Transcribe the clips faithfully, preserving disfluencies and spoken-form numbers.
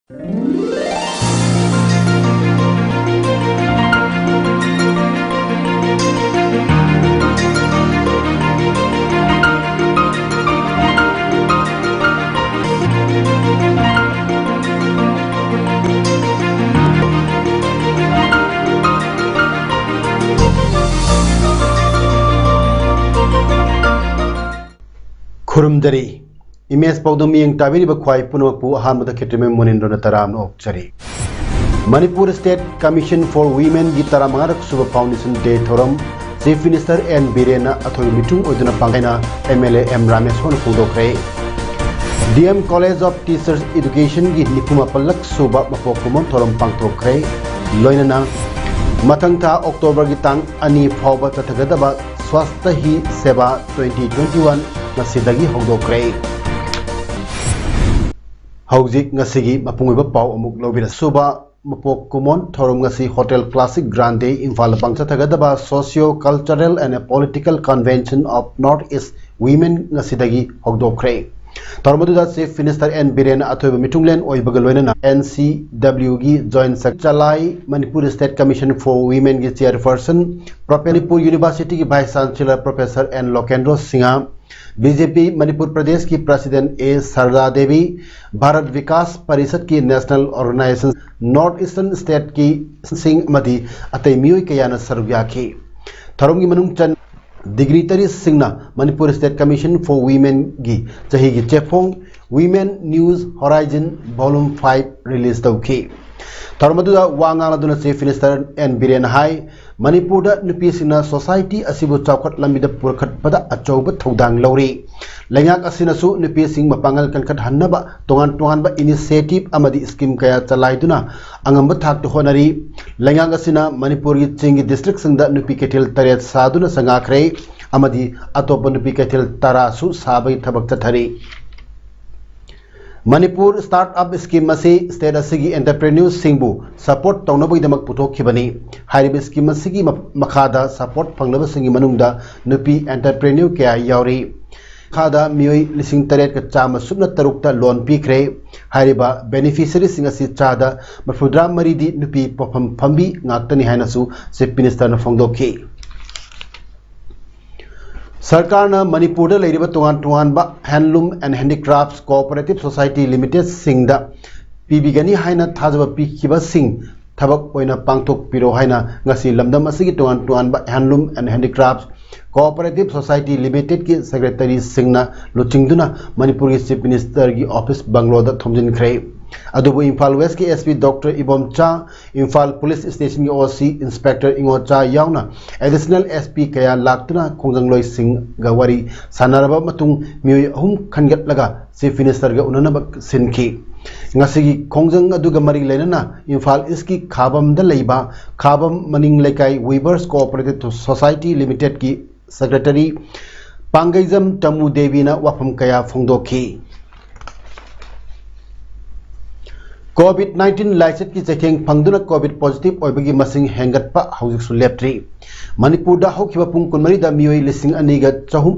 ꯈꯨꯔꯨꯝꯖꯔꯤ꯫ Image ꯄꯥꯎꯗꯝ ꯃꯤꯠꯌꯦꯡ ꯇꯥꯕꯤꯔꯤꯕ ꯈ꯭ꯋꯥꯏ ꯄꯨꯝꯅꯃꯛꯄꯨ ꯑꯍꯥꯟꯕꯗ ꯈꯦꯇ꯭ꯔꯤꯃꯌꯨꯝ ꯃꯨꯅꯤꯟꯗ꯭ꯔꯣꯅ ꯇꯔꯥꯝꯅ ꯑꯣꯛꯆꯔꯤ꯫ ꯃꯅꯤꯄꯨꯔ State Commission for Womenꯒꯤ ꯇꯔꯥꯃꯉꯥꯔꯛ ꯁꯨꯕ Foundation Day ꯊꯧꯔꯝ Chief Minister ꯑꯦꯟ ꯕꯤꯔꯦꯟꯅ ꯑꯊꯣꯏꯕ ꯃꯤꯊꯨꯡ ꯑꯣꯏꯗꯨꯅ ꯄꯥꯡꯊꯣꯛꯅ ꯑꯦꯝ ꯑꯦꯜ ꯑꯦ ꯑꯦꯝ ꯔꯥꯃꯦꯁꯣꯔꯅ ꯐꯣꯡꯗꯣꯛꯈ꯭ꯔꯦ꯫ D M College of Teachers Educationꯒꯤ ꯅꯤꯐꯨ ꯃꯥꯄꯜꯂꯛ ꯁꯨꯕ ꯃꯄꯣꯛ ꯀꯨꯝꯑꯣꯟ ꯊꯧꯔꯝ ꯄꯥꯡꯊꯣꯛꯈ꯭ꯔꯦ꯫ ꯂꯣꯏꯅꯅ ꯃꯊꯪ ꯊꯥ ꯑꯣꯛꯇꯣꯕꯔꯒꯤ ꯇꯥꯡ ꯑꯅꯤ ꯐꯥꯎꯕ ꯆꯠꯊꯒꯗꯕ ꯁ꯭ꯋꯥꯁꯇ ꯍꯤ ꯁꯦꯕꯥ twenty twenty-one ꯉꯁꯤꯗꯒꯤ ꯍꯧꯗꯣꯛꯈ꯭ꯔꯦ꯫ ꯍꯧꯖꯤꯛ ꯉꯁꯤꯒꯤ ꯃꯄꯨꯡ ꯑꯣꯏꯕ ꯄꯥꯎ ꯑꯃꯨꯛ ꯂꯧꯕꯤꯔꯁꯤ꯫ ꯁꯨꯕ ꯃꯄꯣꯛ ꯀꯨꯝꯑꯣꯟ ꯊꯧꯔꯝ ꯉꯁꯤ Hotel Classic Grande ꯏꯝꯐꯥꯜꯗ ꯄꯥꯡꯊꯣꯛꯒꯗꯕ Socio Cultural and Political Convention of North East Women ꯉꯁꯤꯗꯒꯤ ꯍꯧꯗꯣꯛꯈ꯭ꯔꯦ꯫ ꯊꯧꯔꯝ ꯑꯗꯨꯗ Chief Minister ꯑꯦꯟ ꯕꯤꯔꯦꯟꯅ ꯑꯊꯣꯏꯕ ꯃꯤꯊꯨꯡꯂꯦꯟ ꯑꯣꯏꯕꯒ ꯂꯣꯏꯅꯅ ꯑꯦꯟ ꯁꯤ ꯗꯕ꯭ꯂꯤꯌꯨꯒꯤ Joint Secretary ꯆꯂꯥꯏ, ꯃꯅꯤꯄꯨꯔ State Commission for Womenꯒꯤ Chairperson, Prof ꯃꯅꯤꯄꯨꯔ Universityꯒꯤ Vice Chancellor Professor N Lokendro Singh, B J P Manipur ꯄ꯭ꯔꯗꯦꯁꯀꯤ President ꯑꯦ ꯁꯔꯗꯥ Devi, Bharat Vikas ꯄꯔꯤꯁꯠꯀꯤ National Organization, North Eastern Stateꯀꯤ ꯁꯤꯡ ꯑꯃꯗꯤ ꯑꯇꯩ ꯃꯤꯑꯣꯏ ꯀꯌꯥꯅ ꯁꯔꯨꯛ ꯌꯥꯈꯤ꯫ ꯊꯧꯔꯝꯒꯤ ꯃꯅꯨꯡ ꯆꯟ dignitaryꯁꯤꯡꯅ ꯃꯅꯤꯄꯨꯔ State Commission for Womenꯒꯤ ꯆꯍꯤꯒꯤ ꯆꯦꯐꯣꯡ Women News Horizon Volume five release ꯇꯧꯈꯤ꯫ ꯊꯧꯔꯝ ꯑꯗꯨꯗ ꯋꯥ ꯉꯥꯡꯂꯗꯨꯅ Chief Minister ꯑꯦꯟ ꯕꯤꯔꯦꯟꯅ ꯍꯥꯏ, ꯃꯅꯤꯄꯨꯔꯗ ꯅꯨꯄꯤꯁꯤꯡꯅ society ꯑꯁꯤꯕꯨ ꯆꯥꯎꯈꯠ ꯂꯝꯕꯤꯗ ꯄꯨꯔꯈꯠꯄꯗ ꯑꯆꯧꯕ ꯊꯧꯗꯥꯡ ꯂꯧꯔꯤ꯫ ꯂꯩꯉꯥꯛ ꯑꯁꯤꯅꯁꯨ ꯅꯨꯄꯤꯁꯤꯡ ꯃꯄꯥꯡꯒꯜ ꯀꯟꯈꯠꯍꯟꯅꯕ ꯇꯣꯉꯥꯟ ꯇꯣꯉꯥꯟꯕ initiative ꯑꯃꯗꯤ scheme ꯀꯌꯥ ꯆꯂꯥꯏꯗꯨꯅ ꯑꯉꯝꯕ ꯊꯥꯛꯇ ꯍꯣꯠꯅꯔꯤ꯫ ꯂꯩꯉꯥꯛ ꯑꯁꯤꯅ ꯃꯅꯤꯄꯨꯔꯒꯤ ꯆꯤꯡꯒꯤ districtꯁꯤꯡꯗ ꯅꯨꯄꯤ ꯀꯩꯊꯦꯜ ꯇꯔꯦꯠ ꯁꯥꯗꯨꯅ ꯁꯪꯒꯥꯈ꯭ꯔꯦ ꯑꯃꯗꯤ ꯑꯇꯣꯞꯄ ꯅꯨꯄꯤ ꯀꯩꯊꯦꯜ ꯇꯔꯥꯁꯨ ꯁꯥꯕꯒꯤ ꯊꯕꯛ ꯆꯠꯊꯔꯤ꯫ ꯃꯅꯤꯄꯨꯔ Startup Scheme ꯑꯁꯤ state ꯑꯁꯤꯒꯤ entrepreneurꯁꯤꯡꯕꯨ support ꯇꯧꯅꯕꯒꯤꯗꯃꯛ ꯄꯨꯊꯣꯛꯈꯤꯕꯅꯤ꯫ ꯍꯥꯏꯔꯤꯕ scheme ꯑꯁꯤꯒꯤ ꯃ-, ꯃꯈꯥꯗ support ꯐꯪꯂꯕꯁꯤꯡꯒꯤ ꯃꯅꯨꯡꯗ ꯅꯨꯄꯤ entrepreneur ꯀꯌꯥ ꯌꯥꯎꯔꯤ꯫ ꯃꯈꯥꯗ ꯃꯤꯑꯣꯏ ꯂꯤꯁꯤꯡ ꯇꯔꯦꯠꯀ ꯆꯥꯝꯃ ꯁꯨꯞꯅ ꯇꯔꯨꯛꯇ ꯂꯣꯟ ꯄꯤꯈ꯭ꯔꯦ꯫ ꯍꯥꯏꯔꯤꯕ ꯕꯦꯅꯤꯐꯤꯁꯔꯤꯁꯤꯡ ꯑꯁꯤ ꯆꯥꯗ ꯃꯔꯤꯐꯨꯇꯔꯥ ꯃꯔꯤꯗꯤ ꯅꯨꯄꯤ ꯄꯣꯛꯐꯝ ꯐꯝꯕꯤ ꯉꯥꯛꯇꯅꯤ ꯍꯥꯏꯅꯁꯨ ꯆꯤꯐ ꯃꯤꯅꯤꯁꯇꯔꯅ ꯐꯣꯡꯗꯣꯛꯈꯤ꯫ ꯁꯔꯀꯥꯔꯅ ꯃꯅꯤꯄꯨꯔꯗ ꯂꯩꯔꯤꯕ ꯇꯣꯉꯥꯟ ꯇꯣꯉꯥꯟꯕ Handloom and Handicrafts Cooperative Society Limitedꯁꯤꯡꯗ ꯄꯤꯕꯤꯒꯅꯤ ꯍꯥꯏꯅ ꯊꯥꯖꯕ ꯄꯤꯈꯤꯕꯁꯤꯡ ꯊꯕꯛ ꯑꯣꯏꯅ ꯄꯥꯡꯊꯣꯛꯄꯤꯔꯣ ꯍꯥꯏꯅ ꯉꯁꯤ ꯂꯝꯗꯝ ꯑꯁꯤꯒꯤ ꯇꯣꯉꯥꯟ ꯇꯣꯉꯥꯟꯕ Handloom and Handicrafts Cooperative Society Limitedꯀꯤ ꯁꯦꯀ꯭ꯔꯦꯇꯔꯤꯁꯤꯡꯅ ꯂꯨꯆꯤꯡꯗꯨꯅ ꯃꯅꯤꯄꯨꯔꯒꯤ ꯆꯤꯐ ꯃꯤꯅꯤꯁꯇꯔꯒꯤ ꯑꯣꯐꯤꯁ ꯕꯪꯒ꯭ꯂꯣꯗ ꯊꯣꯝꯖꯤꯟꯈ꯭ꯔꯦ꯫ ꯑꯗꯨꯕꯨ ꯏꯝꯐꯥꯜ ꯋꯦꯁꯀꯤ SP Doctor Ibomcha, Imphal police ꯁ꯭ꯇꯦꯁꯟꯒꯤ OC ꯏꯟꯁꯄꯦꯛꯇꯔ ꯏꯉꯣꯆꯥ ꯌꯥꯎꯅ ꯑꯦꯗꯤꯁꯅꯦꯜ SP ꯀꯌꯥ ꯂꯥꯛꯇꯨꯅ ꯈꯣꯡꯖꯪꯂꯣꯏꯁꯤꯡꯒ ꯋꯥꯔꯤ ꯁꯥꯟꯅꯔꯕ ꯃꯇꯨꯡ ꯃꯤꯑꯣꯏ ꯑꯍꯨꯝ ꯈꯟꯒꯠꯂꯒ ꯆꯤꯐ ꯃꯤꯅꯤꯁꯇꯔꯒ ꯎꯅꯅꯕ ꯁꯤꯟꯈꯤ꯫ ꯉꯁꯤꯒꯤ ꯈꯣꯡꯖꯪ ꯑꯗꯨꯒ ꯃꯔꯤ ꯂꯩꯅꯅ ꯏꯝꯐꯥꯜ ꯏꯁꯀꯤ ꯈꯥꯕꯝꯗ ꯂꯩꯕ ꯈꯥꯕꯝ ꯃꯅꯤꯡ ꯂꯩꯀꯥꯏ Weavers Cooperative Society Limitedꯀꯤ ꯁꯦꯀ꯭ꯔꯦꯇꯔꯤ ꯄꯥꯡꯒꯩꯖꯝ ꯇꯃꯨ ꯗꯦꯕꯤꯅ ꯋꯥꯐꯝ ꯀꯌꯥ ꯐꯣꯡꯗꯣꯛꯈꯤ꯫ COVID nineteen ꯂꯥꯏꯆꯠꯀꯤ ꯆꯩꯊꯦꯡ ꯐꯪꯗꯨꯅ COVID positive ꯑꯣꯏꯕꯒꯤ ꯃꯁꯤꯡ ꯍꯦꯟꯒꯠꯄ ꯍꯧꯖꯤꯛꯁꯨ ꯂꯦꯞꯇ꯭ꯔꯤ꯫ ꯃꯅꯤꯄꯨꯔꯗ ꯍꯧꯈꯤꯕ ꯄꯨꯡ ꯀꯨꯟꯃꯔꯤꯗ ꯃꯤꯑꯣꯏ ꯂꯤꯁꯤꯡ ꯑꯅꯤꯒ ꯆꯍꯨꯝ,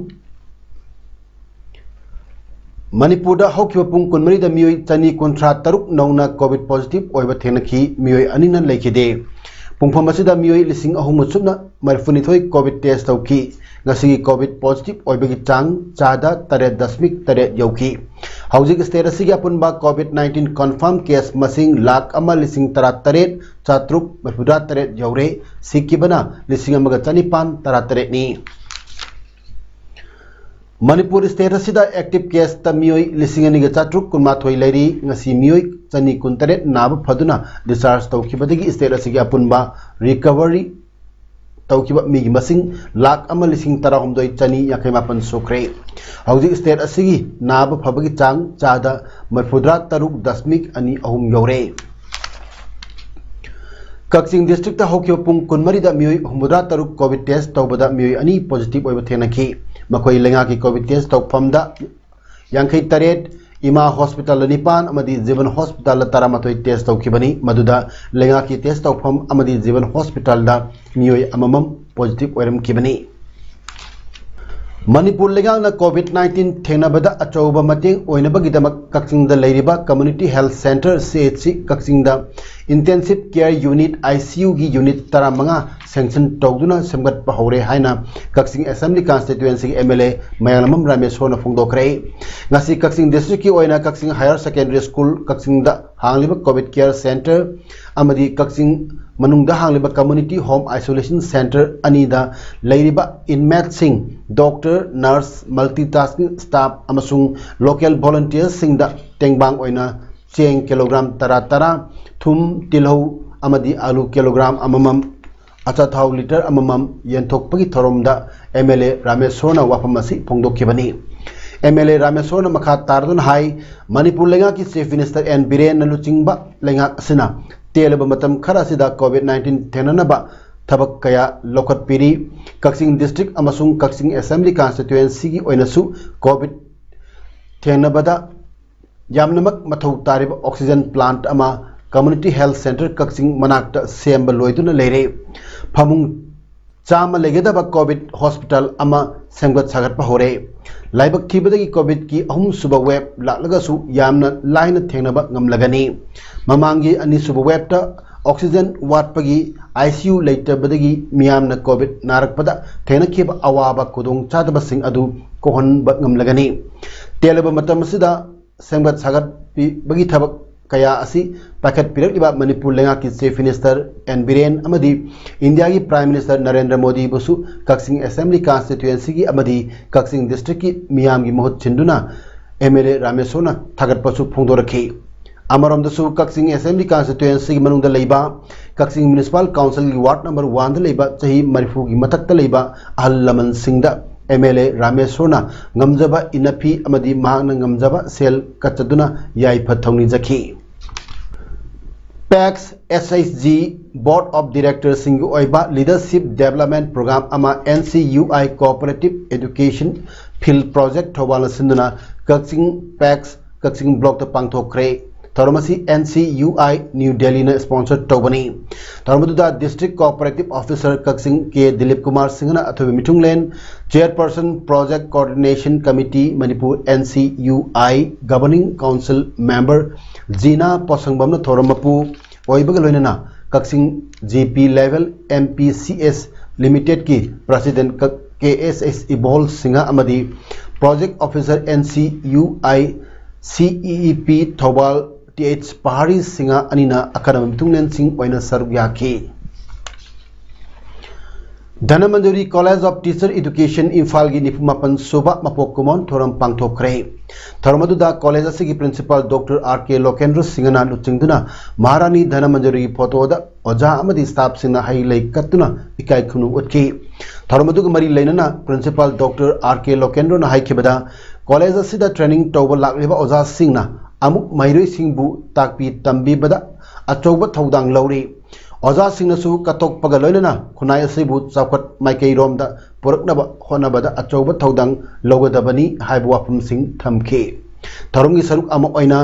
ꯃꯅꯤꯄꯨꯔꯗ ꯍꯧꯈꯤꯕ ꯄꯨꯡ ꯀꯨꯟꯃꯔꯤꯗ ꯃꯤꯑꯣꯏ ꯆꯅꯤ ꯀꯨꯟꯊ꯭ꯔꯥ ꯇꯔꯨꯛ ꯅꯧꯅ COVID positive ꯑꯣꯏꯕ ꯊꯦꯡꯅꯈꯤ, ꯃꯤꯑꯣꯏ ꯑꯅꯤꯅ ꯂꯩꯈꯤꯗꯦ꯫ ꯄꯨꯡꯐꯝ ꯑꯁꯤꯗ ꯃꯤꯑꯣꯏ ꯂꯤꯁꯤꯡ ꯑꯍꯨꯝꯒ ꯁꯨꯞꯅ ꯃꯔꯤꯐꯨꯅꯤꯊꯣꯏ COVID test ꯇꯧꯈꯤ꯫ ꯉꯁꯤꯒꯤ COVID positive ꯑꯣꯏꯕꯒꯤ ꯆꯥꯡ ꯆꯥꯗ ꯇꯔꯦꯠ ꯗꯁꯃꯤꯛ ꯇꯔꯦꯠ ꯌꯧꯈꯤ꯫ ꯍꯧꯖꯤꯛ state ꯑꯁꯤꯒꯤ ꯑꯄꯨꯟꯕ COVID nineteen confirm case ꯃꯁꯤꯡ ꯂꯥꯈ ꯑꯃ ꯂꯤꯁꯤꯡ ꯇꯔꯥ ꯇꯔꯦꯠ ꯆꯥꯇ꯭ꯔꯨꯛ ꯃꯔꯤꯐꯨꯇꯔꯥ ꯇꯔꯦꯠ ꯌꯧꯔꯦ꯫ ꯁꯤꯈꯤꯕꯅ ꯂꯤꯁꯤꯡ ꯑꯃꯒ ꯆꯅꯤꯄꯥꯟ ꯇꯔꯥ ꯇꯔꯦꯠꯅꯤ꯫ ꯃꯅꯤꯄꯨꯔ state ꯑꯁꯤꯗ active case ꯇ ꯃꯤꯑꯣꯏ ꯂꯤꯁꯤꯡ ꯑꯅꯤꯒ ꯆꯥꯇ꯭ꯔꯨꯛ ꯀꯨꯟꯃꯥꯊꯣꯏ ꯂꯩꯔꯤ꯫ ꯉꯁꯤ ꯃꯤꯑꯣꯏ ꯆꯅꯤ ꯀꯨꯟꯇꯔꯦꯠ ꯅꯥꯕ ꯐꯗꯨꯅ discharge ꯇꯧꯈꯤꯕꯗꯒꯤ state ꯑꯁꯤꯒꯤ ꯑꯄꯨꯟꯕ recovery ꯇꯧꯈꯤꯕ ꯃꯤꯒꯤ ꯃꯁꯤꯡ ꯂꯥꯈ ꯑꯃ ꯂꯤꯁꯤꯡ ꯇꯔꯥꯍꯨꯝꯗꯣꯏ ꯆꯅꯤ ꯌꯥꯡꯈꯩ ꯃꯥꯄꯟ ꯁꯨꯈ꯭ꯔꯦ꯫ ꯍꯧꯖꯤꯛ state ꯑꯁꯤꯒꯤ ꯅꯥꯕ ꯐꯕꯒꯤ ꯆꯥꯡ ꯆꯥꯗ ꯃꯔꯤꯐꯨꯇꯔꯥ ꯇꯔꯨꯛ ꯗꯁꯃꯤꯛ ꯑꯅꯤ ꯑꯍꯨꯝ ꯌꯧꯔꯦ꯫ ꯀꯛꯆꯤꯡ district ꯇ ꯍꯧꯈꯤꯕ ꯄꯨꯡ ꯀꯨꯟꯃꯔꯤꯗ ꯃꯤꯑꯣꯏ ꯍꯨꯝꯐꯨꯇꯔꯥ ꯇꯔꯨꯛ COVID test ꯇꯧꯕꯗ ꯃꯤꯑꯣꯏ ꯑꯅꯤ positive ꯑꯣꯏꯕ ꯊꯦꯡꯅꯈꯤ꯫ ꯃꯈꯣꯏ ꯂꯩꯉꯥꯛꯀꯤ COVID test ꯇꯧꯐꯝꯗ ꯌꯥꯡꯈꯩ ꯇꯔꯦꯠ, ꯏꯃꯥ hospital ꯗ ꯅꯤꯄꯥꯟ ꯑꯃꯗꯤ ꯖꯤꯕꯟ hospital ꯗ ꯇꯔꯥꯃꯥꯊꯣꯏ test ꯇꯧꯈꯤꯕꯅꯤ꯫ ꯃꯗꯨꯗ ꯂꯩꯉꯥꯛꯀꯤ test ꯇꯧꯐꯝ ꯑꯃꯗꯤ ꯖꯤꯕꯟ hospital ꯗ ꯃꯤꯑꯣꯏ ꯑꯃꯃꯝ positive ꯑꯣꯏꯔꯝꯈꯤꯕꯅꯤ꯫ ꯃꯅꯤꯄꯨꯔ ꯂꯩꯉꯥꯛꯅ COVID nineteen ꯊꯦꯡꯅꯕꯗ ꯑꯆꯧꯕ ꯃꯇꯦꯡ ꯑꯣꯏꯅꯕꯒꯤꯗꯃꯛ ꯀꯛꯆꯤꯡꯗ ꯂꯩꯔꯤꯕ Community Health Centre, C H C, ꯀꯛꯆꯤꯡꯗ Intensive Care Unit, I C U, ꯒꯤ unit ꯇꯔꯥꯃꯉꯥ sanction ꯇꯧꯗꯨꯅ ꯁꯦꯝꯒꯠꯄ ꯍꯧꯔꯦ ꯍꯥꯏꯅ ꯀꯛꯆꯤꯡ Assembly Constituency ꯒꯤ M L A ꯃꯌꯥꯡꯂꯝꯕꯝ ꯔꯥꯃꯦꯁꯣꯔꯅ ꯐꯣꯡꯗꯣꯛꯈ꯭ꯔꯦ꯫ ꯉꯁꯤ ꯀꯛꯆꯤꯡ district ꯀꯤ ꯑꯣꯏꯅ ꯀꯛꯆꯤꯡ Higher Secondary School, ꯀꯛꯆꯤꯡꯗ ꯍꯥꯡꯂꯤꯕ COVID Care Centre ꯑꯃꯗꯤ ꯀꯛꯆꯤꯡ ꯃꯅꯨꯡꯗ ꯍꯥꯡꯂꯤꯕ Community Home Isolation Centre ꯑꯅꯤꯗ ꯂꯩꯔꯤꯕ inmate ꯁꯤꯡ, doctor, nurse, multitasking staff ꯑꯃꯁꯨꯡ local volunteers ꯁꯤꯡꯗ ꯇꯦꯡꯕꯥꯡ ꯑꯣꯏꯅ ꯆꯦꯡ kilogram ꯇꯔꯥ ꯇꯔꯥ, ꯊꯨꯝ, ꯇꯤꯜꯍꯧ ꯑꯃꯗꯤ ꯑꯥꯂꯨ kilogram ꯑꯃꯃꯝ, ꯑꯆꯥꯊꯥꯎ litre ꯑꯃꯃꯝ ꯌꯦꯟꯊꯣꯛꯄꯒꯤ ꯊꯧꯔꯝꯗ M L A ꯔꯥꯃꯦꯁꯣꯔꯅ ꯋꯥꯐꯝ ꯑꯁꯤ ꯐꯣꯡꯗꯣꯛꯈꯤꯕꯅꯤ꯫ M L A ꯔꯥꯃꯦꯁꯣꯔꯅ ꯃꯈꯥ ꯇꯥꯔꯗꯨꯅ ꯍꯥꯏ, ꯃꯅꯤꯄꯨꯔ ꯂꯩꯉꯥꯛꯀꯤ Chief Minister N ꯕꯤꯔꯦꯟꯅ ꯂꯨꯆꯤꯡꯕ ꯂꯩꯉꯥꯛ ꯑꯁꯤꯅ ꯇꯦꯜꯂꯕ ꯃꯇꯝ ꯈꯔ ꯑꯁꯤꯗ COVID nineteen ꯊꯦꯡꯅꯅꯕ ꯊꯕꯛ ꯀꯌꯥ ꯂꯧꯈꯠꯄꯤꯔꯤ꯫ ꯀꯛꯆꯤꯡ district ꯑꯃꯁꯨꯡ ꯀꯛꯆꯤꯡ Assembly Constituency ꯒꯤ ꯑꯣꯏꯅꯁꯨ COVID ꯊꯦꯡꯅꯕꯗ ꯌꯥꯝꯅꯃꯛ ꯃꯊꯧ ꯇꯥꯔꯤꯕ oxygen plant ꯑꯃ Community Health Centre ꯀꯛꯆꯤꯡ ꯃꯅꯥꯛꯇ ꯁꯦꯝꯕ ꯂꯣꯏꯗꯨꯅ ꯂꯩꯔꯦ꯫ ꯐꯃꯨꯡ ꯆꯥꯝꯃ ꯂꯩꯒꯗꯕ COVID hospital ꯑꯃ ꯁꯦꯝꯒꯠ ꯁꯥꯒꯠꯄ ꯍꯧꯔꯦ꯫ ꯂꯥꯏꯕꯛ ꯊꯤꯕꯗꯒꯤ COVID ꯀꯤ ꯑꯍꯨꯝꯁꯨꯕ wave ꯂꯥꯛꯂꯒꯁꯨ ꯌꯥꯝꯅ ꯂꯥꯏꯅ ꯊꯦꯡꯅꯕ ꯉꯝꯂꯒꯅꯤ꯫ ꯃꯃꯥꯡꯒꯤ ꯑꯅꯤꯁꯨꯕ wave ꯇ oxygen ꯋꯥꯠꯄꯒꯤ I C U ꯂꯩꯇꯕꯗꯒꯤ ꯃꯤꯌꯥꯝꯅ COVID ꯅꯥꯔꯛꯄꯗ ꯊꯦꯡꯅꯈꯤꯕ ꯑꯋꯥꯕ ꯈꯨꯗꯣꯡꯆꯥꯗꯕꯁꯤꯡ ꯑꯗꯨ ꯀꯣꯛꯍꯟꯕ ꯉꯝꯂꯒꯅꯤ꯫ ꯇꯦꯜꯂꯕ ꯃꯇꯝ ꯑꯁꯤꯗ ꯁꯦꯝꯒꯠ ꯁꯥꯒꯠꯄꯤꯕꯒꯤ ꯊꯕꯛ ꯀꯌꯥ ꯑꯁꯤ ꯄꯥꯏꯈꯠꯄꯤꯔꯛꯂꯤꯕ ꯃꯅꯤꯄꯨꯔ ꯂꯩꯉꯥꯛꯀꯤ Chief Minister N ꯕꯤꯔꯦꯟ ꯑꯃꯗꯤ ꯏꯟꯗꯤꯌꯥꯒꯤ Prime Minister ꯅꯔꯦꯟꯗ꯭ꯔ ꯃꯣꯗꯤꯕꯨꯁꯨ ꯀꯛꯆꯤꯡ Assembly Constituency ꯒꯤ ꯑꯃꯗꯤ ꯀꯛꯆꯤꯡ district ꯀꯤ ꯃꯤꯌꯥꯝꯒꯤ ꯃꯍꯨꯠ ꯁꯤꯟꯗꯨꯅ M L A ꯔꯥꯃꯦꯁꯣꯔꯅ ꯊꯥꯒꯠꯄꯁꯨ ꯐꯣꯡꯗꯣꯔꯛꯈꯤ꯫ ꯑꯃꯔꯣꯝꯗꯁꯨ Kakching Assembly Constituency ꯒꯤ ꯃꯅꯨꯡꯗ ꯂꯩꯕ ꯀꯛꯆꯤꯡ Municipal Council ꯒꯤ ward number one ꯗ ꯂꯩꯕ ꯆꯍꯤ ꯃꯔꯤꯐꯨꯒꯤ ꯃꯊꯛꯇ ꯂꯩꯕ ꯑꯍꯜ ꯂꯃꯟꯁꯤꯡꯗ M L A ꯔꯥꯃꯦꯁꯣꯔꯅ ꯉꯝꯖꯕ ꯏꯟꯅꯐꯤ ꯑꯃꯗꯤ ꯃꯍꯥꯛꯅ ꯉꯝꯖꯕ ꯁꯦꯜ ꯀꯠꯆꯗꯨꯅ ꯌꯥꯏꯐ ꯊꯧꯅꯤꯖꯈꯤ꯫ PACS S H G Board of Directors ꯁꯤꯡꯒꯤ ꯑꯣꯏꯕ Leadership Development Program ꯑꯃ N C U I Cooperative Education Field Project ꯊꯧꯕꯥꯜꯅ ꯁꯤꯟꯗꯨꯅ ꯀꯛꯆꯤꯡ PACS ꯀꯛꯆꯤꯡ block ꯇ ꯄꯥꯡꯊꯣꯛꯈ꯭ꯔꯦ꯫ ꯊꯧꯔꯝ ꯑꯁꯤ N C U I New Delhi ꯅ sponsor ꯇꯧꯕꯅꯤ꯫ ꯊꯧꯔꯝ ꯑꯗꯨꯗ District Cooperative Officer ꯀꯛꯆꯤꯡ K Dilip Kumar Singh ꯅ ꯑꯊꯣꯏꯕ ꯃꯤꯊꯨꯡꯂꯦꯟ, Chairperson Project Coordination Committee Manipur N C U I Governing Council Member ꯖꯤꯅꯥ ꯄꯣꯁꯪꯕꯝꯅ ꯊꯧꯔꯝ ꯃꯄꯨ ꯑꯣꯏꯕꯒ ꯂꯣꯏꯅꯅ ꯀꯛꯆꯤꯡ G P Level M P C S Limited ꯀꯤ President ꯀ-, K S S ꯏꯕꯣꯜ ꯁꯤꯡꯍ ꯑꯃꯗꯤ Project Officer N C U I C E E P Thoubal T H Pahari Singh ꯑꯅꯤꯅ ꯑꯀꯟꯕ ꯃꯤꯊꯨꯡꯂꯦꯟꯁꯤꯡ ꯑꯣꯏꯅ ꯁꯔꯨꯛ ꯌꯥꯈꯤ꯫ Dhanamanjuri College of Teacher Education ꯏꯝꯐꯥꯜꯒꯤ ꯅꯤꯐꯨ ꯃꯥꯄꯟ ꯁꯨꯕ ꯃꯄꯣꯛ ꯀꯨꯝꯑꯣꯟ ꯊꯧꯔꯝ ꯄꯥꯡꯊꯣꯛꯈ꯭ꯔꯦ꯫ ꯊꯧꯔꯝ ꯑꯗꯨꯗ college ꯑꯁꯤꯒꯤ Principal Doctor R K ꯂꯣꯀꯦꯟꯗ꯭ꯔ ꯁꯤꯡꯍꯅ ꯂꯨꯆꯤꯡꯗꯨꯅ ꯃꯍꯥꯔꯥꯅꯤ ꯙꯅꯃꯟꯖꯨꯔꯤꯒꯤ photo ꯗ ꯑꯣꯖꯥ ꯑꯃꯗꯤ staff ꯁꯤꯡꯅ ꯍꯩ ꯂꯩ ꯀꯠꯇꯨꯅ ꯏꯀꯥꯏ ꯈꯨꯝꯅꯕ ꯎꯠꯈꯤ꯫ ꯊꯧꯔꯝ ꯑꯗꯨꯒ ꯃꯔꯤ ꯂꯩꯅꯅ Principal Doctor R K ꯂꯣꯀꯦꯟꯗ꯭ꯔꯅ ꯍꯥꯏꯈꯤꯕꯗ, college ꯑꯁꯤꯗ training ꯇꯧꯕ ꯂꯥꯛꯂꯤꯕ ꯑꯣꯖꯥꯁꯤꯡꯅ ꯑꯃꯨꯛ ꯃꯍꯩꯔꯣꯏꯁꯤꯡꯕꯨ ꯇꯥꯛꯄꯤ ꯇꯝꯕꯤꯕꯗ ꯑꯆꯧꯕ ꯊꯧꯗꯥꯡ ꯂꯧꯔꯤ꯫ ꯑꯣꯖꯥꯁꯤꯡꯅꯁꯨ ꯀꯠꯊꯣꯛꯄꯒ ꯂꯣꯏꯅꯅ ꯈꯨꯟꯅꯥꯏ ꯑꯁꯤꯕꯨ ꯆꯥꯎꯈꯠ ꯃꯥꯏꯀꯩꯔꯣꯝꯗ ꯄꯨꯔꯛꯅꯕ ꯍꯣꯠꯅꯕꯗ ꯑꯆꯧꯕ ꯊꯧꯗꯥꯡ ꯂꯧꯒꯗꯕꯅꯤ ꯍꯥꯏꯕ ꯋꯥꯐꯝꯁꯤꯡ ꯊꯝꯈꯤ꯫ ꯊꯧꯔꯝꯒꯤ ꯁꯔꯨꯛ ꯑꯃ ꯑꯣꯏꯅ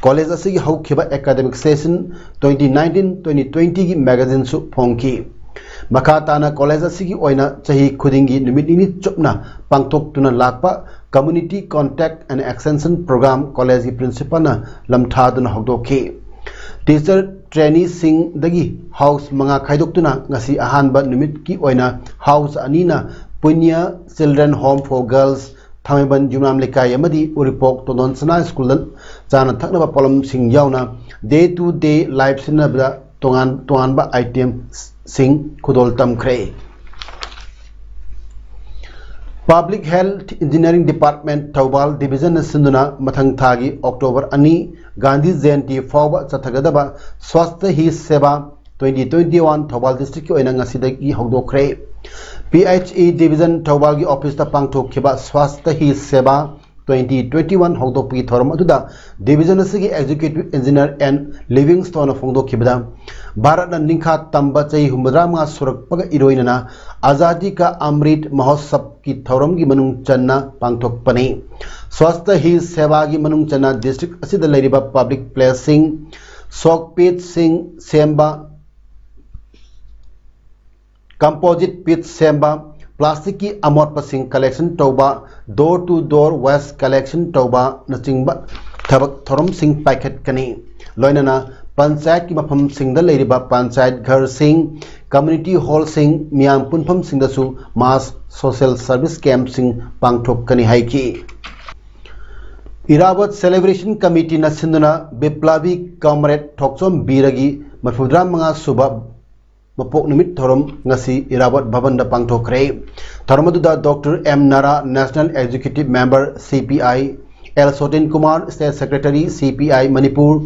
college ꯑꯁꯤꯒꯤ ꯍꯧꯈꯤꯕ academic session twenty nineteen twenty twenty ꯒꯤ magazine ꯁꯨ ꯐꯣꯡꯈꯤ꯫ ꯃꯈꯥ ꯇꯥꯅ college ꯑꯁꯤꯒꯤ ꯑꯣꯏꯅ ꯆꯍꯤ ꯈꯨꯗꯤꯡꯒꯤ ꯅꯨꯃꯤꯠ ꯅꯤꯅꯤ ꯆꯨꯞꯅ ꯄꯥꯡꯊꯣꯛꯇꯨꯅ ꯂꯥꯛꯄ Community Contact and Extension Program college ꯀꯤ Principal ꯅ ꯂꯝꯊꯥꯗꯨꯅ ꯍꯧꯗꯣꯛꯈꯤ꯫ Teacher trainee ꯁꯤꯡꯗꯒꯤ house ꯃꯉꯥ ꯈꯥꯏꯗꯣꯛꯇꯨꯅ ꯉꯁꯤ ꯑꯍꯥꯟꯕ ꯅꯨꯃꯤꯠꯀꯤ ꯑꯣꯏꯅ house ꯑꯅꯤꯅ Punya Children Home for Girls, ꯊꯥꯡꯃꯩꯕꯟ ꯌꯨꯝꯅꯥꯝ ꯂꯩꯀꯥꯏ ꯑꯃꯗꯤ ꯎꯔꯤꯄꯣꯛ ꯇꯣꯟꯗꯣꯟ ꯁꯅꯥ school ꯗ ꯆꯥꯅ ꯊꯛꯅꯕ ꯄꯣꯠꯂꯝꯁꯤꯡ ꯌꯥꯎꯅ day to day life ꯁꯤꯖꯤꯟꯅꯕꯗ ꯇꯣꯉꯥꯟ ꯇꯣꯉꯥꯟꯕ item ꯁꯤꯡ ꯈꯨꯗꯣꯜ ꯇꯝꯈ꯭ꯔꯦ꯫ Public Health Engineering Department Thoubal Division ꯅ ꯁꯤꯟꯗꯨꯅ ꯃꯊꯪ ꯊꯥꯒꯤ October ꯑꯅꯤ ꯒꯥꯟꯙꯤ ꯖꯌꯟꯇꯤ ꯐꯥꯎꯕ ꯆꯠꯊꯒꯗꯕ Swasthya Hi Seva twenty twenty one Thoubal district ꯀꯤ ꯑꯣꯏꯅ ꯉꯁꯤꯗꯒꯤ ꯍꯧꯗꯣꯛꯈ꯭ꯔꯦ꯫ P H E Division ꯊꯧꯕꯥꯜꯒꯤ office ꯇ ꯄꯥꯡꯊꯣꯛꯈꯤꯕ Swasthya Hi Seva twenty twenty-one ꯍꯧꯗꯣꯛꯄꯒꯤ ꯊꯧꯔꯝ ꯑꯗꯨꯗ division ꯑꯁꯤꯒꯤ executive engineer N Livingstone ꯅ ꯐꯣꯡꯗꯣꯛꯈꯤꯕꯗ, ꯚꯥꯔꯠꯅ ꯅꯤꯡꯈꯥ ꯇꯝꯕ ꯆꯍꯤ ꯍꯨꯝꯐꯨꯇꯔꯥꯃꯉꯥ ꯁꯨꯔꯛꯄꯒ ꯏꯔꯣꯏꯅꯅ Azadi Ka Amrit Mahotsav ꯀꯤ ꯊꯧꯔꯝꯒꯤ ꯃꯅꯨꯡ ꯆꯟꯅ ꯄꯥꯡꯊꯣꯛꯄꯅꯤ꯫ Swachhata Hi Seva ꯒꯤ ꯃꯅꯨꯡ ꯆꯟꯅ district ꯑꯁꯤꯗ ꯂꯩꯔꯤꯕ public place ꯁꯤꯡ, soak pits ꯁꯤꯡ ꯁꯦꯝꯕ, composite pits ꯁꯦꯝꯕ, plastic ꯀꯤ ꯑꯃꯣꯠꯄꯁꯤꯡ collection ꯇꯧꯕ, door to door waste collection ꯇꯧꯕ ꯅꯆꯤꯡꯕ ꯊꯕꯛ ꯊꯧꯔꯝꯁꯤꯡ ꯄꯥꯏꯈꯠꯀꯅꯤ꯫ ꯂꯣꯏꯅꯅ ꯄꯟꯆꯥꯌꯠꯀꯤ ꯃꯐꯝꯁꯤꯡꯗ ꯂꯩꯔꯤꯕ ꯄꯟꯆꯥꯌꯠ ꯘꯔꯁꯤꯡ, community hall ꯁꯤꯡ, ꯃꯤꯌꯥꯝ ꯄꯨꯟꯐꯝꯁꯤꯡꯗꯁꯨ mass social service camp ꯁꯤꯡ ꯄꯥꯡꯊꯣꯛꯀꯅꯤ ꯍꯥꯏꯈꯤ꯫ Irrawadh Celebration Committee ꯅ ꯁꯤꯟꯗꯨꯅ Biplavi Comrade ꯊꯣꯛꯆꯣꯝ ꯕꯤꯔꯒꯤ ꯃꯔꯤꯐꯨꯇꯔꯥꯃꯉꯥ ꯁꯨꯕ ꯃꯄꯣꯛ ꯅꯨꯃꯤꯠ ꯊꯧꯔꯝ ꯉꯁꯤ Irrawadh ꯚꯕꯟꯗ ꯄꯥꯡꯊꯣꯛꯈ꯭ꯔꯦ꯫ ꯊꯧꯔꯝ ꯑꯗꯨꯗ Doctor M Nara, National Executive Member, C P I, L Sotin Kumar, State Secretary, C P I Manipur,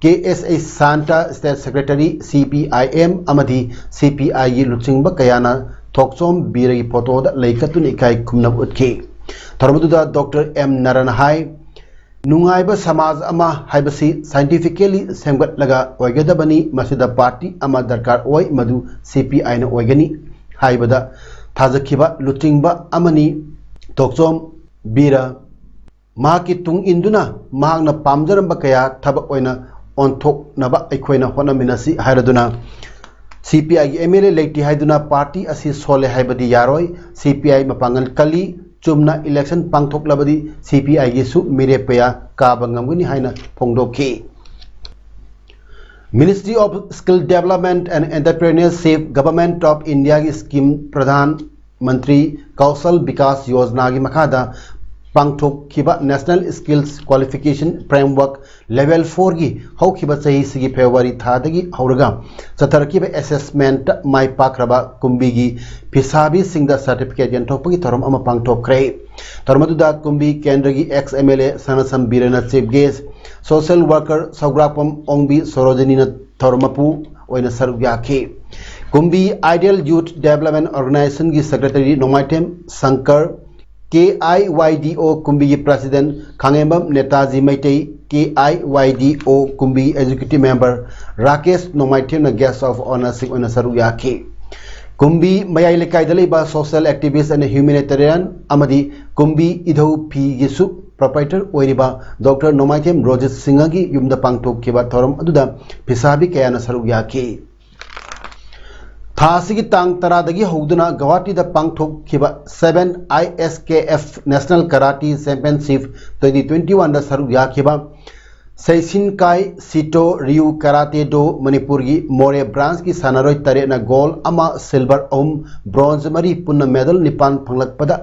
K S H Santa, State Secretary, C P I M ꯑꯃꯗꯤ C P I ꯒꯤ ꯂꯨꯆꯤꯡꯕ ꯀꯌꯥꯅ ꯊꯣꯛꯆꯣꯝ ꯕꯤꯔꯒꯤ ꯐꯣꯇꯣꯗ ꯂꯩ ꯀꯠꯇꯨꯅ ꯏꯀꯥꯏ ꯈꯨꯝꯅꯕ ꯎꯠꯈꯤ꯫ ꯊꯧꯔꯝ ꯑꯗꯨꯗ Doctor M Nara ꯅ ꯍꯥꯏ, ꯅꯨꯡꯉꯥꯏꯕ ꯁꯃꯥꯖ ꯑꯃ ꯍꯥꯏꯕꯁꯤ scientifically ꯁꯦꯝꯒꯠꯂꯒ ꯑꯣꯏꯒꯗꯕꯅꯤ꯫ ꯃꯁꯤꯗ party ꯑꯃ ꯗꯔꯀꯥꯔ ꯑꯣꯏ, ꯃꯗꯨ C P I ꯅ ꯑꯣꯏꯒꯅꯤ ꯍꯥꯏꯕꯗ ꯊꯥꯖꯈꯤꯕ ꯂꯨꯆꯤꯡꯕ ꯑꯃꯅꯤ꯫ ꯊꯣꯛꯆꯣꯝ ꯕꯤꯔ ꯃꯍꯥꯛꯀꯤ ꯇꯨꯡ ꯏꯟꯗꯨꯅ ꯃꯍꯥꯛꯅ ꯄꯥꯝꯖꯔꯝꯕ ꯀꯌꯥ ꯊꯕꯛ ꯑꯣꯏꯅ ꯑꯣꯟꯊꯣꯛꯅꯕ ꯑꯩꯈꯣꯏꯅ ꯍꯣꯠꯅꯃꯤꯟꯅꯁꯤ ꯍꯥꯏꯔꯗꯨꯅ, C P I ꯒꯤ M L A ꯂꯩꯇꯦ ꯍꯥꯏꯗꯨꯅ party ꯑꯁꯤ ꯁꯣꯜꯂꯦ ꯍꯥꯏꯕꯗꯤ ꯌꯥꯔꯣꯏ꯫ C P I ꯃꯄꯥꯡꯒꯜ ꯀꯜꯂꯤ꯫ ꯆꯨꯝꯅ election ꯄꯥꯡꯊꯣꯛꯂꯕꯗꯤ C P I ꯒꯤꯁꯨ ꯃꯤꯔꯦꯞ ꯀꯌꯥ ꯀꯥꯕ ꯉꯝꯒꯅꯤ ꯍꯥꯏꯅ ꯐꯣꯡꯗꯣꯛꯈꯤ꯫ Ministry of Skill Development and Entrepreneurship, Government of India ꯒꯤ scheme Pradhan Mantri Kaushal Vikas Yojana ꯒꯤ ꯃꯈꯥꯗ ꯄꯥꯡꯊꯣꯛꯈꯤꯕ National Skills Qualification Framework Level four ꯒꯤ ꯍꯧꯈꯤꯕ ꯆꯍꯤꯁꯤꯒꯤ February ꯊꯥꯗꯒꯤ ꯍꯧꯔꯒ ꯆꯠꯊꯔꯛꯈꯤꯕ assessment ꯃꯥꯏ ꯄꯥꯛꯈ꯭ꯔꯕ ꯀꯨꯝꯕꯤꯒꯤ ꯐꯤꯁꯥꯕꯤꯁꯤꯡꯗ certificate ꯌꯦꯟꯊꯣꯛꯄꯒꯤ ꯊꯧꯔꯝ ꯑꯃ ꯄꯥꯡꯊꯣꯛꯈ꯭ꯔꯦ꯫ ꯊꯧꯔꯝ ꯑꯗꯨꯗ ꯀꯨꯝꯕꯤ ꯀꯦꯟꯗ꯭ꯔꯒꯤ ex M L A ꯁꯅꯥꯁꯝ ꯕꯤꯔꯦꯟꯅ chief guest, social worker ꯁꯧꯒ꯭ꯔꯥꯛꯄꯝ ꯑꯣꯡꯕꯤ ꯁꯣꯔꯣꯖꯤꯅꯤꯅ ꯊꯧꯔꯝ ꯃꯄꯨ ꯑꯣꯏꯅ ꯁꯔꯨꯛ ꯌꯥꯈꯤ꯫ ꯀꯨꯝꯕꯤ Ideal Youth Development Organization ꯒꯤ secretary ꯅꯣꯡꯃꯥꯏꯊꯦꯝ ꯁꯪꯀꯔ, ꯀꯦ ꯑꯥꯏ ꯋꯥꯏ ꯗꯤ ꯑꯣ ꯀꯨꯝꯕꯤꯒꯤ president ꯈꯥꯉꯦꯝꯕꯝ ꯅꯦꯇꯥꯖꯤ ꯃꯩꯇꯩ, ꯀꯦ ꯑꯥꯏ ꯋꯥꯏ ꯗꯤ ꯑꯣ ꯀꯨꯝꯕꯤꯒꯤ executive member Rakesh ꯅꯣꯡꯃꯥꯏꯊꯦꯝꯅ guest of honour ꯁꯤꯡ ꯑꯣꯏꯅ ꯁꯔꯨꯛ ꯌꯥꯈꯤ꯫ ꯀꯨꯝꯕꯤ ꯃꯌꯥꯏ ꯂꯩꯀꯥꯏꯗ ꯂꯩꯕ social activist and humanitarian ꯑꯃꯗꯤ ꯀꯨꯝꯕꯤ ꯏꯙꯧ ꯐꯤꯒꯤꯁꯨ proprietor ꯑꯣꯏꯔꯤꯕ ꯗꯣꯛꯇꯔ ꯅꯣꯡꯃꯥꯏꯊꯦꯝ ꯔꯣꯖꯤꯠ ꯁꯤꯡꯍꯒꯤ ꯌꯨꯝꯗ ꯄꯥꯡꯊꯣꯛꯈꯤꯕ ꯊꯧꯔꯝ ꯑꯗꯨꯗ ꯐꯤꯁꯥꯕꯤ ꯀꯌꯥꯅ ꯁꯔꯨꯛ ꯌꯥꯈꯤ꯫ ꯊꯥ ꯑꯁꯤꯒꯤ ꯇꯥꯡ ꯇꯔꯥꯗꯒꯤ ꯍꯧꯗꯨꯅ ꯒꯧꯍꯥꯇꯤꯗ ꯄꯥꯡꯊꯣꯛꯈꯤꯕ seven I S K F National Karate Championship twenty twenty-oneꯗ ꯁꯔꯨꯛ ꯌꯥꯈꯤꯕ ꯁꯩꯁꯤꯟꯀꯥꯏ ꯁꯤꯇꯣ ꯔꯤꯌꯨ ꯀꯔꯥꯇꯦ ꯗꯣ ꯃꯅꯤꯄꯨꯔꯒꯤ ꯃꯣꯔꯦ branchꯀꯤ ꯁꯥꯟꯅꯔꯣꯏ ꯇꯔꯦꯠꯅ gold ꯑꯃ, silver ꯑꯍꯨꯝ, bronze ꯃꯔꯤ, ꯄꯨꯟꯅ medal ꯅꯤꯄꯥꯟ ꯐꯪꯂꯛꯄꯗ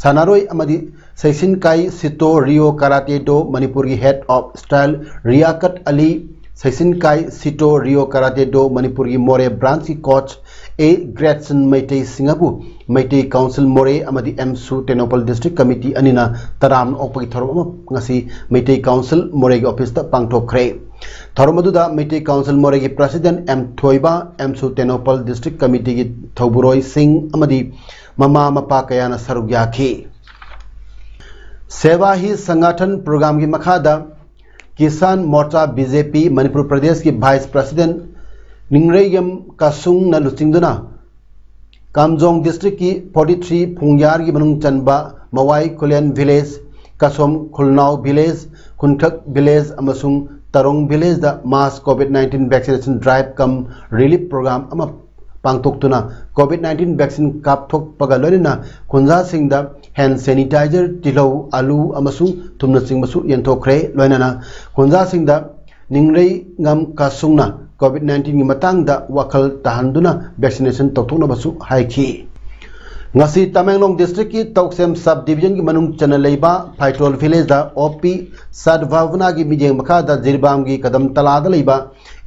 ꯁꯥꯟꯅꯔꯣꯏ ꯑꯃꯗꯤ ꯁꯩꯁꯤꯟꯀꯥꯏ ꯁꯤꯇꯣ ꯔꯤꯌꯣ ꯀꯔꯥꯇꯦ ꯗꯣ ꯃꯅꯤꯄꯨꯔꯒꯤ head of style Riyakat Ali, Seishinkai Shito Ryu karate do ꯃꯅꯤꯄꯨꯔꯒꯤ ꯃꯣꯔꯦ branchꯀꯤ coach ꯑꯦ ꯒ꯭ꯔꯦꯠꯁꯟ ꯃꯩꯇꯩ ꯁꯤꯡꯍꯕꯨ ꯃꯩꯇꯩ council ꯃꯣꯔꯦ ꯑꯃꯗꯤ ꯑꯦꯝꯁꯨ ꯇꯦꯡꯅꯧꯄꯜ district committee ꯑꯅꯤꯅ ꯇꯔꯥꯝꯅ ꯑꯣꯛꯄꯒꯤ ꯊꯧꯔꯝ ꯑꯃ ꯉꯁꯤ ꯃꯩꯇꯩ council ꯃꯣꯔꯦꯒꯤ officeꯇ ꯄꯥꯡꯊꯣꯛꯈ꯭ꯔꯦ꯫ ꯊꯧꯔꯝ ꯑꯗꯨꯗ ꯃꯩꯇꯩ council ꯃꯣꯔꯦꯒꯤ president ꯑꯦꯝ ꯊꯣꯏꯕ, ꯑꯦꯝꯁꯨ ꯇꯦꯡꯅꯧꯄꯜ district committeeꯒꯤ ꯊꯧꯕꯨꯔꯣꯏꯁꯤꯡ ꯑꯃꯗꯤ ꯃꯃꯥ ꯃꯄꯥ ꯀꯌꯥꯅ ꯁꯔꯨꯛ ꯌꯥꯈꯤ꯫ ꯁꯦꯕꯥ ꯍꯤ ꯁꯪꯒꯥꯊꯟ programmeꯒꯤ ꯃꯈꯥꯗ Kisan ꯃꯣꯔꯆꯥ B J P Manipur ꯄ꯭ꯔꯗꯦꯁꯀꯤ vice president ꯅꯤꯡꯔꯩꯌꯝ ꯀꯥꯁꯨꯡꯅ ꯂꯨꯆꯤꯡꯗꯨꯅ ꯀꯥꯝꯖꯣꯡ districtꯀꯤ forty three ꯐꯨꯡꯌꯥꯔꯒꯤ ꯃꯅꯨꯡ ꯆꯟꯕ ꯃꯋꯥꯏ ꯈꯨꯂꯦꯟ village, ꯀꯁꯣꯝ ꯈꯨꯜꯅꯥꯎ village, ꯈꯨꯟꯈꯛ village ꯑꯃꯁꯨꯡ ꯇꯔꯣꯡ villageꯗ mass COVID nineteen vaccination drive cum relief program ꯑꯃ ꯄꯥꯡꯊꯣꯛꯇꯨꯅ COVID nineteen vaccine ꯀꯥꯞꯊꯣꯛꯄꯒ ꯂꯣꯏꯅꯅ ꯈꯨꯟꯖꯥꯁꯤꯡꯗ hand sanitizer, ꯇꯤꯜꯍꯧ, ꯑꯂꯨ ꯑꯃꯁꯨꯡ ꯊꯨꯝꯅꯆꯤꯡꯕꯁꯨ ꯌꯦꯟꯊꯣꯛꯈ꯭ꯔꯦ꯫ ꯂꯣꯏꯅꯅ ꯈꯨꯟꯖꯥꯁꯤꯡꯗ ꯅꯤꯡꯔꯩꯉꯝ ꯀꯥꯁꯨꯡꯅ COVID nineteenꯒꯤ ꯃꯇꯥꯡꯗ ꯋꯥꯈꯜ ꯇꯥꯍꯟꯗꯨꯅ vaccination ꯇꯧꯊꯣꯛꯅꯕꯁꯨ ꯍꯥꯏꯈꯤ꯫ ꯉꯁꯤ ꯇꯃꯦꯡꯂꯣꯡ districtꯀꯤ ꯇꯧꯁꯦꯝ sub divisionꯒꯤ ꯃꯅꯨꯡ ꯆꯟꯅ ꯂꯩꯕ ꯐꯥꯏꯇꯣꯜ villageꯗ ꯑꯣ ꯄꯤ ꯁꯗꯚꯥꯕꯅꯥꯒꯤ ꯃꯤꯠꯌꯦꯡ ꯃꯈꯥꯗ ꯖꯤꯔꯤꯕꯥꯝꯒꯤ ꯀꯗꯝ ꯇꯂꯥꯗ ꯂꯩꯕ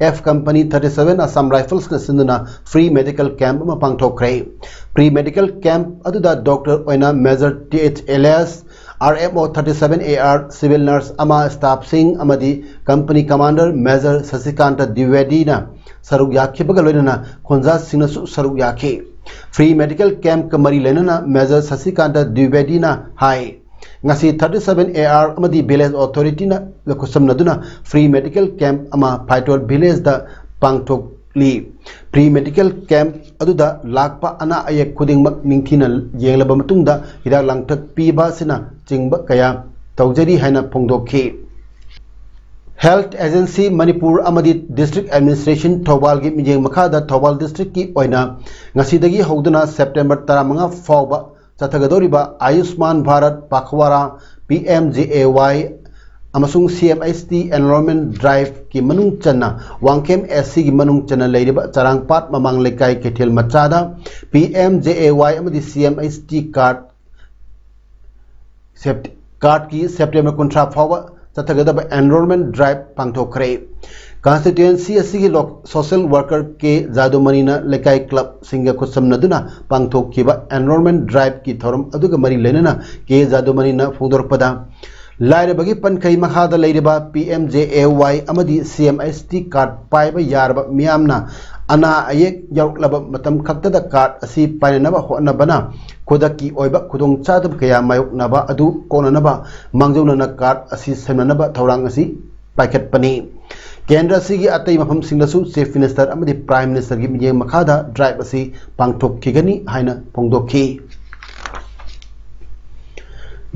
F Company thirty seven Assam Riflesꯅ ꯁꯤꯟꯗꯨꯅ free medical camp ꯑꯃ ꯄꯥꯡꯊꯣꯛꯈ꯭ꯔꯦ꯫ Free medical camp ꯑꯗꯨꯗ doctor ꯑꯣꯏꯅ Major T H Elias R M O thirty seven A R, civil nurse ꯑꯃ, staff ꯁꯤꯡ ꯑꯃꯗꯤ company commander Major ꯁꯁꯤꯀꯥꯟꯇ ꯗ꯭ꯋꯤꯕꯦꯗꯤꯅ ꯁꯔꯨꯛ ꯌꯥꯈꯤꯕꯒ ꯂꯣꯏꯅꯅ ꯈꯣꯟꯖꯥꯁꯤꯡꯅꯁꯨ ꯁꯔꯨꯛ ꯌꯥꯈꯤ꯫ Free medical camp ꯀ ꯃꯔꯤ ꯂꯩꯅꯅ Major ꯁꯁꯤꯀꯥꯟꯇ ꯗ꯭ꯋꯤꯕꯦꯗꯤꯅ ꯍꯥꯏ, ꯉꯁꯤ thirty seven A R ꯑꯃꯗꯤ village authority ꯅ ꯈꯨꯠꯁꯝꯅꯗꯨꯅ free medical camp ꯑꯃ ꯐꯥꯏꯇꯣꯜ village ꯇ ꯄꯥꯡꯊꯣꯛꯂꯤ꯫ Free medical camp ꯑꯗꯨꯗ ꯂꯥꯛꯄ ꯑꯅꯥ ꯑꯌꯦꯛ ꯈꯨꯗꯤꯡꯃꯛ ꯅꯤꯡꯊꯤꯅ ꯌꯦꯡꯂꯕ ꯃꯇꯨꯡꯗ ꯍꯤꯗꯥꯛ ꯂꯥꯡꯊꯛ ꯄꯤꯕ ꯑꯁꯤꯅꯆꯤꯡꯕ ꯀꯌꯥ ꯇꯧꯖꯔꯤ ꯍꯥꯏꯅ ꯐꯣꯡꯗꯣꯛꯈꯤ꯫ Health Agency ꯃꯅꯤꯄꯨꯔ ꯑꯃꯗꯤ District Administration ꯊꯧꯕꯥꯜꯒꯤ ꯃꯤꯠꯌꯦꯡ ꯃꯈꯥꯗ ꯊꯧꯕꯥꯜ district ꯀꯤ ꯑꯣꯏꯅ ꯉꯁꯤꯗꯒꯤ ꯍꯧꯗꯨꯅ September ꯇꯔꯥꯃꯉꯥ ꯐꯥꯎꯕ ꯆꯠꯊꯒꯗꯧꯔꯤꯕ ꯑꯌꯨꯁꯃꯥꯟ Bharat ꯄꯥꯈꯋꯥꯔꯥ, P M J A Y ꯑꯃꯁꯨꯡ C M H T Enrollment Drive ꯀꯤ ꯃꯅꯨꯡ ꯆꯟꯅ ꯋꯥꯡꯈꯦꯝ S C ꯒꯤ ꯃꯅꯨꯡ ꯆꯟꯅ ꯂꯩꯔꯤꯕ ꯆꯔꯥꯡꯄꯥꯠ ꯃꯃꯥꯡ ꯂꯩꯀꯥꯏ ꯀꯩꯊꯦꯜ ꯃꯆꯥꯗ P M J A Y ꯑꯃꯗꯤ C M H T card ꯁꯦꯞ-, card ꯀꯤ September ꯀꯨꯟꯊ꯭ꯔꯥ ꯐꯥꯎꯕ ꯆꯠꯊꯒꯗꯕ enrollment drive ꯄꯥꯡꯊꯣꯛꯈ꯭ꯔꯦ꯫ Constituency ꯑꯁꯤꯒꯤ ꯂꯣꯛ-, social worker K ꯖꯥꯗꯨꯃꯅꯤꯅ ꯂꯩꯀꯥꯏ club ꯁꯤꯡꯒ ꯈꯨꯠꯁꯝꯅꯗꯨꯅ ꯄꯥꯡꯊꯣꯛꯈꯤꯕ enrollment drive ꯀꯤ ꯊꯧꯔꯝ ꯑꯗꯨꯒ ꯃꯔꯤ ꯂꯩꯅꯅ K ꯖꯥꯗꯨꯃꯅꯤꯅ ꯐꯣꯡꯗꯣꯔꯛꯄꯗ, ꯂꯥꯏꯔꯕꯒꯤ ꯄꯟꯈꯩ ꯃꯈꯥꯗ ꯂꯩꯔꯤꯕ P M J A Y ꯑꯃꯗꯤ C M H T card ꯄꯥꯏꯕ ꯌꯥꯔꯕ ꯃꯤꯌꯥꯝꯅ ꯑꯅꯥ ꯑꯌꯦꯛ ꯌꯥꯎꯔꯛꯂꯕ ꯃꯇꯝ ꯈꯛꯇꯗ card ꯑꯁꯤ ꯄꯥꯏꯅꯅꯕ ꯍꯣꯠꯅꯕꯅ ꯈꯨꯗꯛꯀꯤ ꯑꯣꯏꯕ ꯈꯨꯗꯣꯡꯆꯥꯗꯕ ꯀꯌꯥ ꯃꯥꯌꯣꯛꯅꯕ ꯑꯗꯨ ꯀꯣꯛꯅꯅꯕ ꯃꯥꯡꯖꯧꯅꯅ card ꯑꯁꯤ ꯁꯦꯝꯅꯅꯕ ꯊꯧꯔꯥꯡ ꯑꯁꯤ ꯄꯥꯏꯈꯠꯄꯅꯤ꯫ ꯀꯦꯟꯗ꯭ꯔ ꯑꯁꯤꯒꯤ ꯑꯇꯩ ꯃꯐꯝꯁꯤꯡꯗꯁꯨ Chief Minister ꯑꯃꯗꯤ Prime Minister ꯒꯤ ꯃꯤꯠꯌꯦꯡ ꯃꯈꯥꯗ drive ꯑꯁꯤ ꯄꯥꯡꯊꯣꯛꯈꯤꯒꯅꯤ ꯍꯥꯏꯅ ꯐꯣꯡꯗꯣꯛꯈꯤ꯫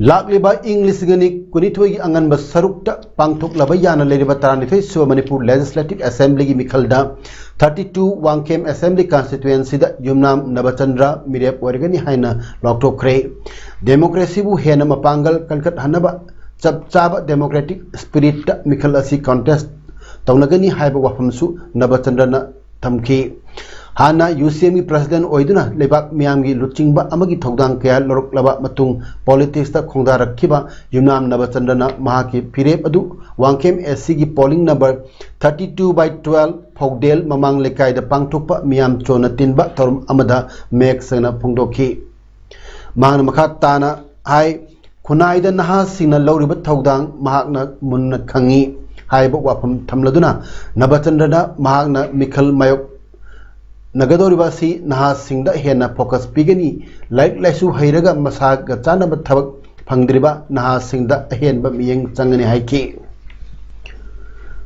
ꯂꯥꯛꯂꯤꯕ ꯏꯪ ꯂꯤꯁꯤꯡ ꯑꯅꯤ ꯀꯨꯟꯅꯤꯊꯣꯏꯒꯤ ꯑꯉꯟꯕ ꯁꯔꯨꯛꯇ ꯄꯥꯡꯊꯣꯛꯂꯕ ꯌꯥꯅ ꯂꯩꯔꯤꯕ ꯇꯔꯥꯅꯤꯊꯣꯏ ꯁꯨꯕ ꯃꯅꯤꯄꯨꯔ Legislative Assembly ꯒꯤ ꯃꯤꯈꯜꯗ thirty two Wangkhem Assembly Constituency ꯗ ꯌꯨꯝꯅꯥꯝ ꯅꯕꯆꯟꯗ꯭ꯔ ꯃꯤꯔꯦꯞ ꯑꯣꯏꯔꯒꯅꯤ ꯍꯥꯏꯅ ꯂꯥꯎꯊꯣꯛꯈ꯭ꯔꯦ꯫ Democracy ꯕꯨ ꯍꯦꯟꯅ ꯃꯄꯥꯡꯒꯜ ꯀꯟꯈꯠꯍꯟꯅꯕ ꯆꯞ ꯆꯥꯕ democratic spirit ꯇ ꯃꯤꯈꯜ ꯑꯁꯤ contest ꯇꯧꯅꯒꯅꯤ ꯍꯥꯏꯕ ꯋꯥꯐꯝꯁꯨ ꯅꯕꯆꯟꯗ꯭ꯔꯅ ꯊꯝꯈꯤ꯫ ꯍꯥꯟꯅ U C M ꯒꯤ President ꯑꯣꯏꯗꯨꯅ ꯂꯩꯕꯥꯛ ꯃꯤꯌꯥꯝꯒꯤ ꯂꯨꯆꯤꯡꯕ ꯑꯃꯒꯤ ꯊꯧꯗꯥꯡ ꯀꯌꯥ ꯂꯧꯔꯛꯂꯕ ꯃꯇꯨꯡ politics ꯇ ꯈꯣꯡꯗꯥꯔꯛꯈꯤꯕ ꯌꯨꯝꯅꯥꯝ ꯅꯕꯆꯟꯗ꯭ꯔꯅ ꯃꯍꯥꯛꯀꯤ ꯐꯤꯔꯦꯞ ꯑꯗꯨ ꯋꯥꯡꯈꯦꯝ S C ꯒꯤ polling number thirty two by twelve ꯐꯧꯗꯦꯜ ꯃꯃꯥꯡ ꯂꯩꯀꯥꯏꯗ ꯄꯥꯡꯊꯣꯛꯄ ꯃꯤꯌꯥꯝ ꯆꯣꯟꯅ ꯇꯤꯟꯕ ꯊꯧꯔꯝ ꯑꯃꯗ ꯃꯌꯦꯛ ꯁꯦꯡꯅ ꯐꯣꯡꯗꯣꯛꯈꯤ꯫ ꯃꯍꯥꯛꯅ ꯃꯈꯥ ꯇꯥꯅ ꯍꯥꯏ, ꯈꯨꯟꯅꯥꯏꯗ ꯅꯍꯥꯁꯤꯡꯅ ꯂꯧꯔꯤꯕ ꯊꯧꯗꯥꯡ ꯃꯍꯥꯛꯅ ꯃꯨꯟꯅ ꯈꯪꯏ ꯍꯥꯏꯕ ꯋꯥꯐꯝ ꯊꯝꯂꯗꯨꯅ, ꯅꯕꯆꯟꯗ꯭ꯔꯅ ꯃꯍꯥꯛꯅ ꯃꯤꯈꯜ ꯃꯥꯌꯣꯛꯅꯒꯗꯧꯔꯤꯕ ꯑꯁꯤ ꯅꯍꯥꯁꯤꯡꯗ ꯍꯦꯟꯅ focus ꯄꯤꯒꯅꯤ, ꯂꯥꯏꯔꯤꯛ ꯂꯥꯏꯁꯨ ꯍꯩꯔꯒ ꯃꯁꯥꯒ ꯆꯥꯟꯅꯕ ꯊꯕꯛ ꯐꯪꯗ꯭ꯔꯤꯕ ꯅꯍꯥꯁꯤꯡꯗ ꯑꯍꯦꯟꯕ ꯃꯤꯠꯌꯦꯡ ꯆꯪꯒꯅꯤ ꯍꯥꯏꯈꯤ꯫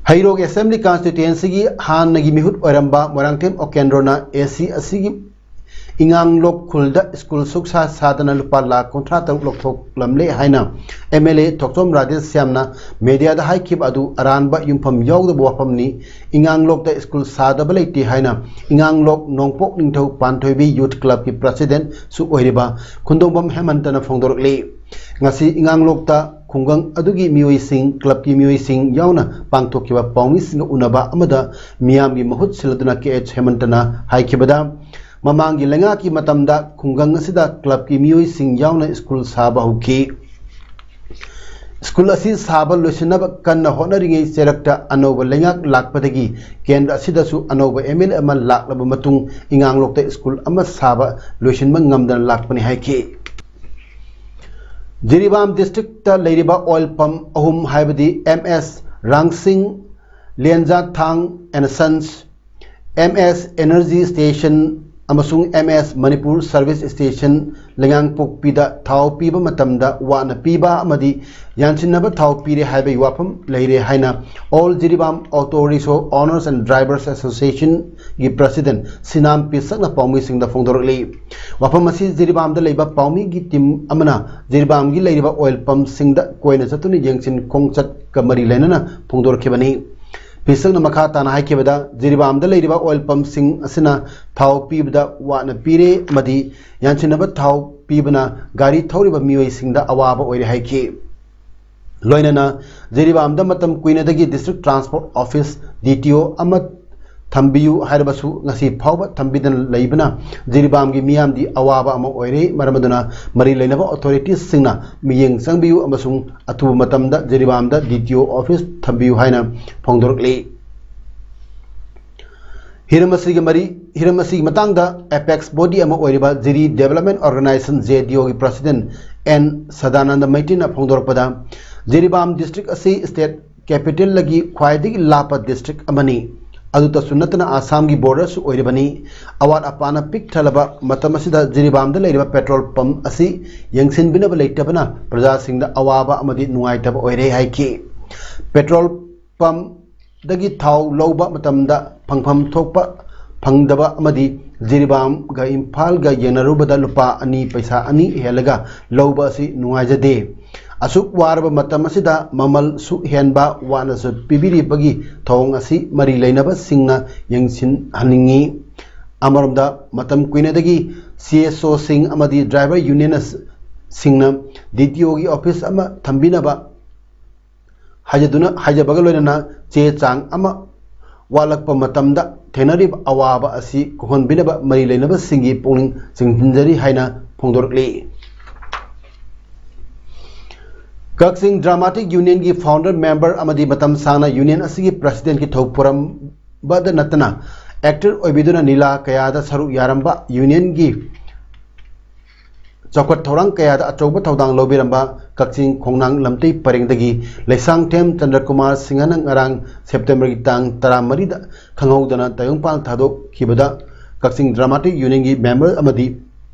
ꯍꯩꯔꯣꯛ Assembly Constituencyꯒꯤ ꯍꯥꯟꯅꯒꯤ ꯃꯤꯍꯨꯠ ꯑꯣꯏꯔꯝꯕ ꯃꯣꯏꯔꯥꯡꯊꯦꯝ ꯑꯣꯀꯦꯟꯗ꯭ꯔꯣꯅ AC ꯑꯁꯤꯒꯤ ꯏꯉꯥꯡꯂꯣꯛ ꯈꯨꯜꯗ ꯁ꯭ꯀꯨꯜ ꯁꯨꯛꯁꯥ ꯁꯥꯗꯅ ꯂꯨꯄꯥ ꯂꯥꯈ ꯀꯨꯟꯊ꯭ꯔꯥ ꯇꯔꯨꯛ ꯂꯧꯊꯣꯛꯂꯝꯂꯦ ꯍꯥꯏꯅ MLA ꯊꯣꯛꯆꯣꯝ ꯔꯥꯙꯦꯁ꯭ꯌꯥꯝꯅ mediaꯗ ꯍꯥꯏꯈꯤꯕ ꯑꯗꯨ ꯑꯔꯥꯟꯕ ꯌꯨꯝꯐꯝ ꯌꯥꯎꯗꯕ ꯋꯥꯐꯝꯅꯤ꯫ ꯏꯉꯥꯡꯂꯣꯛꯇ ꯁ꯭ꯀꯨꯜ ꯁꯥꯗꯕ ꯂꯩꯇꯦ ꯍꯥꯏꯅ ꯏꯉꯥꯡꯂꯣꯛ ꯅꯣꯡꯄꯣꯛ ꯅꯤꯡꯊꯧ ꯄꯥꯟꯊꯣꯏꯕꯤ Youth Clubꯀꯤ Presidentꯁꯨ ꯑꯣꯏꯔꯤꯕ ꯈꯨꯟꯗꯣꯡꯕꯝ ꯍꯦꯃꯟꯇꯅ ꯐꯣꯡꯗꯣꯔꯛꯂꯤ꯫ ꯉꯁꯤ ꯏꯉꯥꯡꯂꯣꯛꯇ ꯈꯨꯡꯒꯪ ꯑꯗꯨꯒꯤ ꯃꯤꯑꯣꯏꯁꯤꯡ, clubꯀꯤ ꯃꯤꯑꯣꯏꯁꯤꯡ ꯌꯥꯎꯅ ꯄꯥꯡꯊꯣꯛꯈꯤꯕ ꯄꯥꯎꯃꯤꯁꯤꯡꯒ ꯎꯅꯕ ꯑꯃꯗ ꯃꯤꯌꯥꯝꯒꯤ ꯃꯍꯨꯠ ꯁꯤꯜꯂꯗꯨꯅ KH ꯍꯦꯃꯟꯇꯅ ꯍꯥꯏꯈꯤꯕꯗ, ꯃꯃꯥꯡꯒꯤ ꯂꯩꯉꯥꯛꯀꯤ ꯃꯇꯝꯗ ꯈꯨꯡꯒꯪ ꯑꯁꯤꯗ clubꯀꯤ ꯃꯤꯑꯣꯏꯁꯤꯡ ꯌꯥꯎꯅ ꯁ꯭ꯀꯨꯜ ꯁꯥꯕ ꯍꯧꯈꯤ꯫ ꯁ꯭ꯀꯨꯜ ꯑꯁꯤ ꯁꯥꯕ ꯂꯣꯏꯁꯤꯟꯅꯕ ꯀꯟꯅ ꯍꯣꯠꯅꯔꯤꯉꯩ ꯆꯩꯔꯛꯇ ꯑꯅꯧꯕ ꯂꯩꯉꯥꯛ ꯂꯥꯛꯄꯗꯒꯤ ꯀꯦꯟꯗ꯭ꯔ ꯑꯁꯤꯗꯁꯨ ꯑꯅꯧꯕ MLA ꯑꯃ ꯂꯥꯛꯂꯕ ꯃꯇꯨꯡ ꯏꯉꯥꯡꯂꯣꯛꯇ ꯁ꯭ꯀꯨꯜ ꯑꯃ ꯁꯥꯕ ꯂꯣꯏꯁꯤꯟꯕ ꯉꯝꯗꯅ ꯂꯥꯛꯄꯅꯤ ꯍꯥꯏꯈꯤ꯫ ꯖꯤꯔꯤꯕꯥꯝ districtꯇ ꯂꯩꯔꯤꯕ oil pump ꯑꯍꯨꯝ ꯍꯥꯏꯕꯗꯤ MS Rangsing, Lianjia Thang and Sons, MS Energy Station ꯑꯃꯁꯨꯡ MS Manipur Service Station ꯂꯩꯉꯥꯡꯄꯣꯛꯄꯤꯗ ꯊꯥꯎ ꯄꯤꯕ ꯃꯇꯝꯗ ꯋꯥꯠꯅ ꯄꯤꯕ ꯑꯃꯗꯤ ꯌꯥꯟꯁꯤꯟꯅꯕ ꯊꯥꯎ ꯄꯤꯔꯦ ꯍꯥꯏꯕꯒꯤ ꯋꯥꯐꯝ ꯂꯩꯔꯦ ꯍꯥꯏꯅ All Jiribam Auto Rickshaw Owners and Drivers Associationꯒꯤ President ꯁꯤꯅꯥꯝ ꯄꯤꯁꯛꯅ ꯄꯥꯎꯃꯤꯁꯤꯡꯗ ꯐꯣꯡꯗꯣꯔꯛꯂꯤ꯫ ꯋꯥꯐꯝ ꯑꯁꯤ ꯖꯤꯔꯤꯕꯥꯝꯗ ꯂꯩꯕ ꯄꯥꯎꯃꯤꯒꯤ team ꯑꯃꯅ ꯖꯤꯔꯤꯕꯥꯝꯒꯤ ꯂꯩꯔꯤꯕ oil pumpꯁꯤꯡꯗ ꯀꯣꯏꯅ ꯆꯠꯇꯨꯅ ꯌꯦꯡꯁꯤꯟ ꯈꯣꯡꯆꯠꯀ ꯃꯔꯤ ꯂꯩꯅꯅ ꯐꯣꯡꯗꯣꯔꯛꯈꯤꯕꯅꯤ꯫ ꯄꯤꯁꯛꯅ ꯃꯈꯥ ꯇꯥꯅ ꯍꯥꯏꯈꯤꯕꯗ, ꯖꯤꯔꯤꯕꯥꯝꯗ ꯂꯩꯔꯤꯕ oil pumpꯁꯤꯡ ꯑꯁꯤꯅ ꯊꯥꯎ ꯄꯤꯕꯗ ꯋꯥꯠꯅ ꯄꯤꯔꯦ ꯑꯃꯗꯤ ꯌꯥꯟꯁꯤꯟꯅꯕ ꯊꯥꯎ ꯄꯤꯕꯅ ꯒꯥꯔꯤ ꯊꯧꯔꯤꯕ ꯃꯤꯑꯣꯏꯁꯤꯡꯗ ꯑꯋꯥꯕ ꯑꯣꯏꯔꯦ ꯍꯥꯏꯈꯤ꯫ ꯂꯣꯏꯅꯅ ꯖꯤꯔꯤꯕꯥꯝꯗ ꯃꯇꯝ ꯀꯨꯏꯅꯗꯒꯤ District Transport Office, DTO ꯑꯃ ꯊꯝꯕꯤꯌꯨ ꯍꯥꯏꯔꯕꯁꯨ ꯉꯁꯤ ꯐꯥꯎꯕ ꯊꯝꯕꯤꯗꯅ ꯂꯩꯕꯅ ꯖꯤꯔꯤꯕꯥꯝꯒꯤ ꯃꯤꯌꯥꯝꯗꯤ ꯑꯋꯥꯕ ꯑꯃ ꯑꯣꯏꯔꯦ꯫ ꯃꯔꯝ ꯑꯗꯨꯅ ꯃꯔꯤ ꯂꯩꯅꯕ authoritiesꯁꯤꯡꯅ ꯃꯤꯠꯌꯦꯡ ꯆꯪꯕꯤꯌꯨ ꯑꯃꯁꯨꯡ ꯑꯊꯨꯕ ꯃꯇꯝꯗ ꯖꯤꯔꯤꯕꯥꯝꯗ DTO office ꯊꯝꯕꯤꯌꯨ ꯍꯥꯏꯅ ꯐꯣꯡꯗꯣꯔꯛꯂꯤ꯫ ꯍꯤꯔꯝ ꯑꯁꯤꯒꯤ ꯃꯔꯤ, ꯍꯤꯔꯝ ꯑꯁꯤꯒꯤ ꯃꯇꯥꯡꯗ apex body ꯑꯃ ꯑꯣꯏꯔꯤꯕ ꯖꯤꯔꯤ Development Organisation, JDOꯒꯤ President ꯑꯦꯟ ꯁꯗꯥꯅꯟꯗ ꯃꯩꯇ꯭ꯔꯤꯅ ꯐꯣꯡꯗꯣꯔꯛꯄꯗ, ꯖꯤꯔꯤꯕꯥꯝ ꯗꯤꯁꯇ꯭ꯔꯤꯛ ꯑꯁꯤ ꯁ꯭ꯇꯦꯠ ꯀꯦꯄꯤꯇꯦꯜꯗꯒꯤ ꯈ꯭ꯋꯥꯏꯗꯒꯤ ꯂꯥꯞꯄ ꯗꯤꯁꯇ꯭ꯔꯤꯛ ꯑꯃꯅꯤ꯫ ꯑꯗꯨꯇꯁꯨ ꯅꯠꯇꯅ ꯑꯁꯥꯝꯒꯤ ꯕꯣꯔꯗꯔꯁꯨ ꯑꯣꯏꯔꯤꯕꯅꯤ꯫ ꯑꯋꯥꯠ ꯑꯄꯥꯅ ꯄꯤꯛ ꯊꯜꯂꯕ ꯃꯇꯝ ꯑꯁꯤꯗ ꯖꯤꯔꯤꯕꯥꯝꯗ ꯂꯩꯔꯤꯕ ꯄꯦꯇ꯭ꯔꯣꯜ ꯄꯝꯞ ꯑꯁꯤ ꯌꯦꯡꯁꯤꯟꯕꯤꯅꯕ ꯂꯩꯇꯕꯅ ꯄ꯭ꯔꯖꯥꯁꯤꯡꯗ ꯑꯋꯥꯕ ꯑꯃꯗꯤ ꯅꯨꯡꯉꯥꯏꯇꯕ ꯑꯣꯏꯔꯦ ꯍꯥꯏꯈꯤ꯫ ꯄꯦꯇ꯭ꯔꯣꯜ ꯄꯝꯞ ꯗꯒꯤ ꯊꯥꯎ ꯂꯧꯕ ꯃꯇꯝꯗ ꯐꯪꯐꯝ ꯊꯣꯛꯄ ꯐꯪꯗꯕ ꯑꯃꯗꯤ ꯖꯤꯔꯤꯕꯥꯝꯒ ꯏꯝꯐꯥꯜꯒ ꯌꯦꯡꯅꯔꯨꯕꯗ ꯂꯨꯄꯥ ꯑꯅꯤ ꯄꯩꯁꯥ ꯑꯅꯤ ꯍꯦꯜꯂꯒ ꯂꯧꯕ ꯑꯁꯤ ꯅꯨꯡꯉꯥꯏꯖꯗꯦ꯫ ꯑꯁꯨꯛ ꯋꯥꯔꯕ ꯃꯇꯝ ꯑꯁꯤꯗ ꯃꯃꯜꯁꯨ ꯍꯦꯟꯕ ꯋꯥꯅꯁꯨ ꯄꯤꯕꯤꯔꯤꯕꯒꯤ ꯊꯧꯑꯣꯡ ꯑꯁꯤ ꯃꯔꯤ ꯂꯩꯅꯕꯁꯤꯡꯅ ꯌꯦꯡꯁꯤꯟꯍꯟꯅꯤꯡꯏ꯫ ꯑꯃꯔꯣꯝꯗ ꯃꯇꯝ ꯀꯨꯏꯅꯗꯒꯤ ꯁꯤ ꯑꯦꯁ ꯑꯣꯁꯤꯡ ꯑꯃꯗꯤ ꯗ꯭ꯔꯥꯏꯚꯔ ꯌꯨꯅꯤꯌꯟꯁꯤꯡꯅ ꯗꯤ ꯇꯤ ꯑꯣꯒꯤ ꯑꯣꯐꯤꯁ ꯑꯃ ꯊꯝꯕꯤꯅꯕ ꯍꯥꯏꯖꯗꯨꯅ, ꯍꯥꯏꯖꯕꯒ ꯂꯣꯏꯅꯅ ꯆꯦ ꯆꯥꯡ ꯑꯃ ꯋꯥꯠꯂꯛꯄ ꯃꯇꯝꯗ ꯊꯦꯡꯅꯔꯤꯕ ꯑꯋꯥꯕ ꯑꯁꯤ ꯀꯣꯛꯍꯟꯕꯤꯅꯕ ꯃꯔꯤ ꯂꯩꯅꯕꯁꯤꯡꯒꯤ ꯄꯨꯛꯅꯤꯡ ꯆꯤꯡꯁꯤꯟꯖꯔꯤ ꯍꯥꯏꯅ ꯐꯣꯡꯗꯣꯔꯛꯂꯤ꯫ ꯀꯛꯆꯤꯡ ꯗ꯭ꯔꯥꯃꯥꯇꯤꯛ ꯌꯨꯅꯤꯌꯟꯒꯤ ꯐꯥꯎꯟꯗꯔ ꯃꯦꯝꯕꯔ ꯑꯃꯗꯤ ꯃꯇꯝ ꯁꯥꯡꯅ ꯌꯨꯅꯤꯌꯟ ꯑꯁꯤꯒꯤ ꯄ꯭ꯔꯁꯤꯗꯦꯟꯠꯀꯤ ꯊꯧ ꯄꯨꯔꯝꯕꯗ ꯅꯠꯇꯅ ꯑꯦꯛꯇꯔ ꯑꯣꯏꯕꯤꯗꯨꯅ ꯂꯤꯂꯥ ꯀꯌꯥꯗ ꯁꯔꯨꯛ ꯌꯥꯔꯝꯕ, ꯌꯨꯅꯤꯌꯟꯒꯤ ꯆꯥꯎꯈꯠ ꯊꯧꯔꯥꯡ ꯀꯌꯥꯗ ꯑꯆꯧꯕ ꯊꯧꯗꯥꯡ ꯂꯧꯕꯤꯔꯝꯕ ꯀꯛꯆꯤꯡ ꯈꯣꯡꯅꯥꯡ ꯂꯝꯇꯩ ꯄꯔꯦꯡꯗꯒꯤ ꯂꯩꯁꯥꯡꯊꯦꯝ ꯆꯟꯗ꯭ꯔꯀꯨꯃꯥꯔ ꯁꯤꯡꯍꯅ ꯉꯔꯥꯡ ꯁꯦꯞꯇꯦꯝꯕꯔꯒꯤ ꯇꯥꯡ ꯇꯔꯥꯃꯔꯤꯗ ꯈꯪꯍꯧꯗꯅ ꯇꯥꯏꯕꯪꯄꯥꯟ ꯊꯥꯗꯣꯛꯈꯤꯕꯗ ꯀꯛꯆꯤꯡ ꯗ꯭ꯔꯥꯃꯥꯇꯤꯛ ꯌꯨꯅꯤꯌꯟꯒꯤ ꯃꯦꯝꯕꯔ ꯑꯃꯗꯤ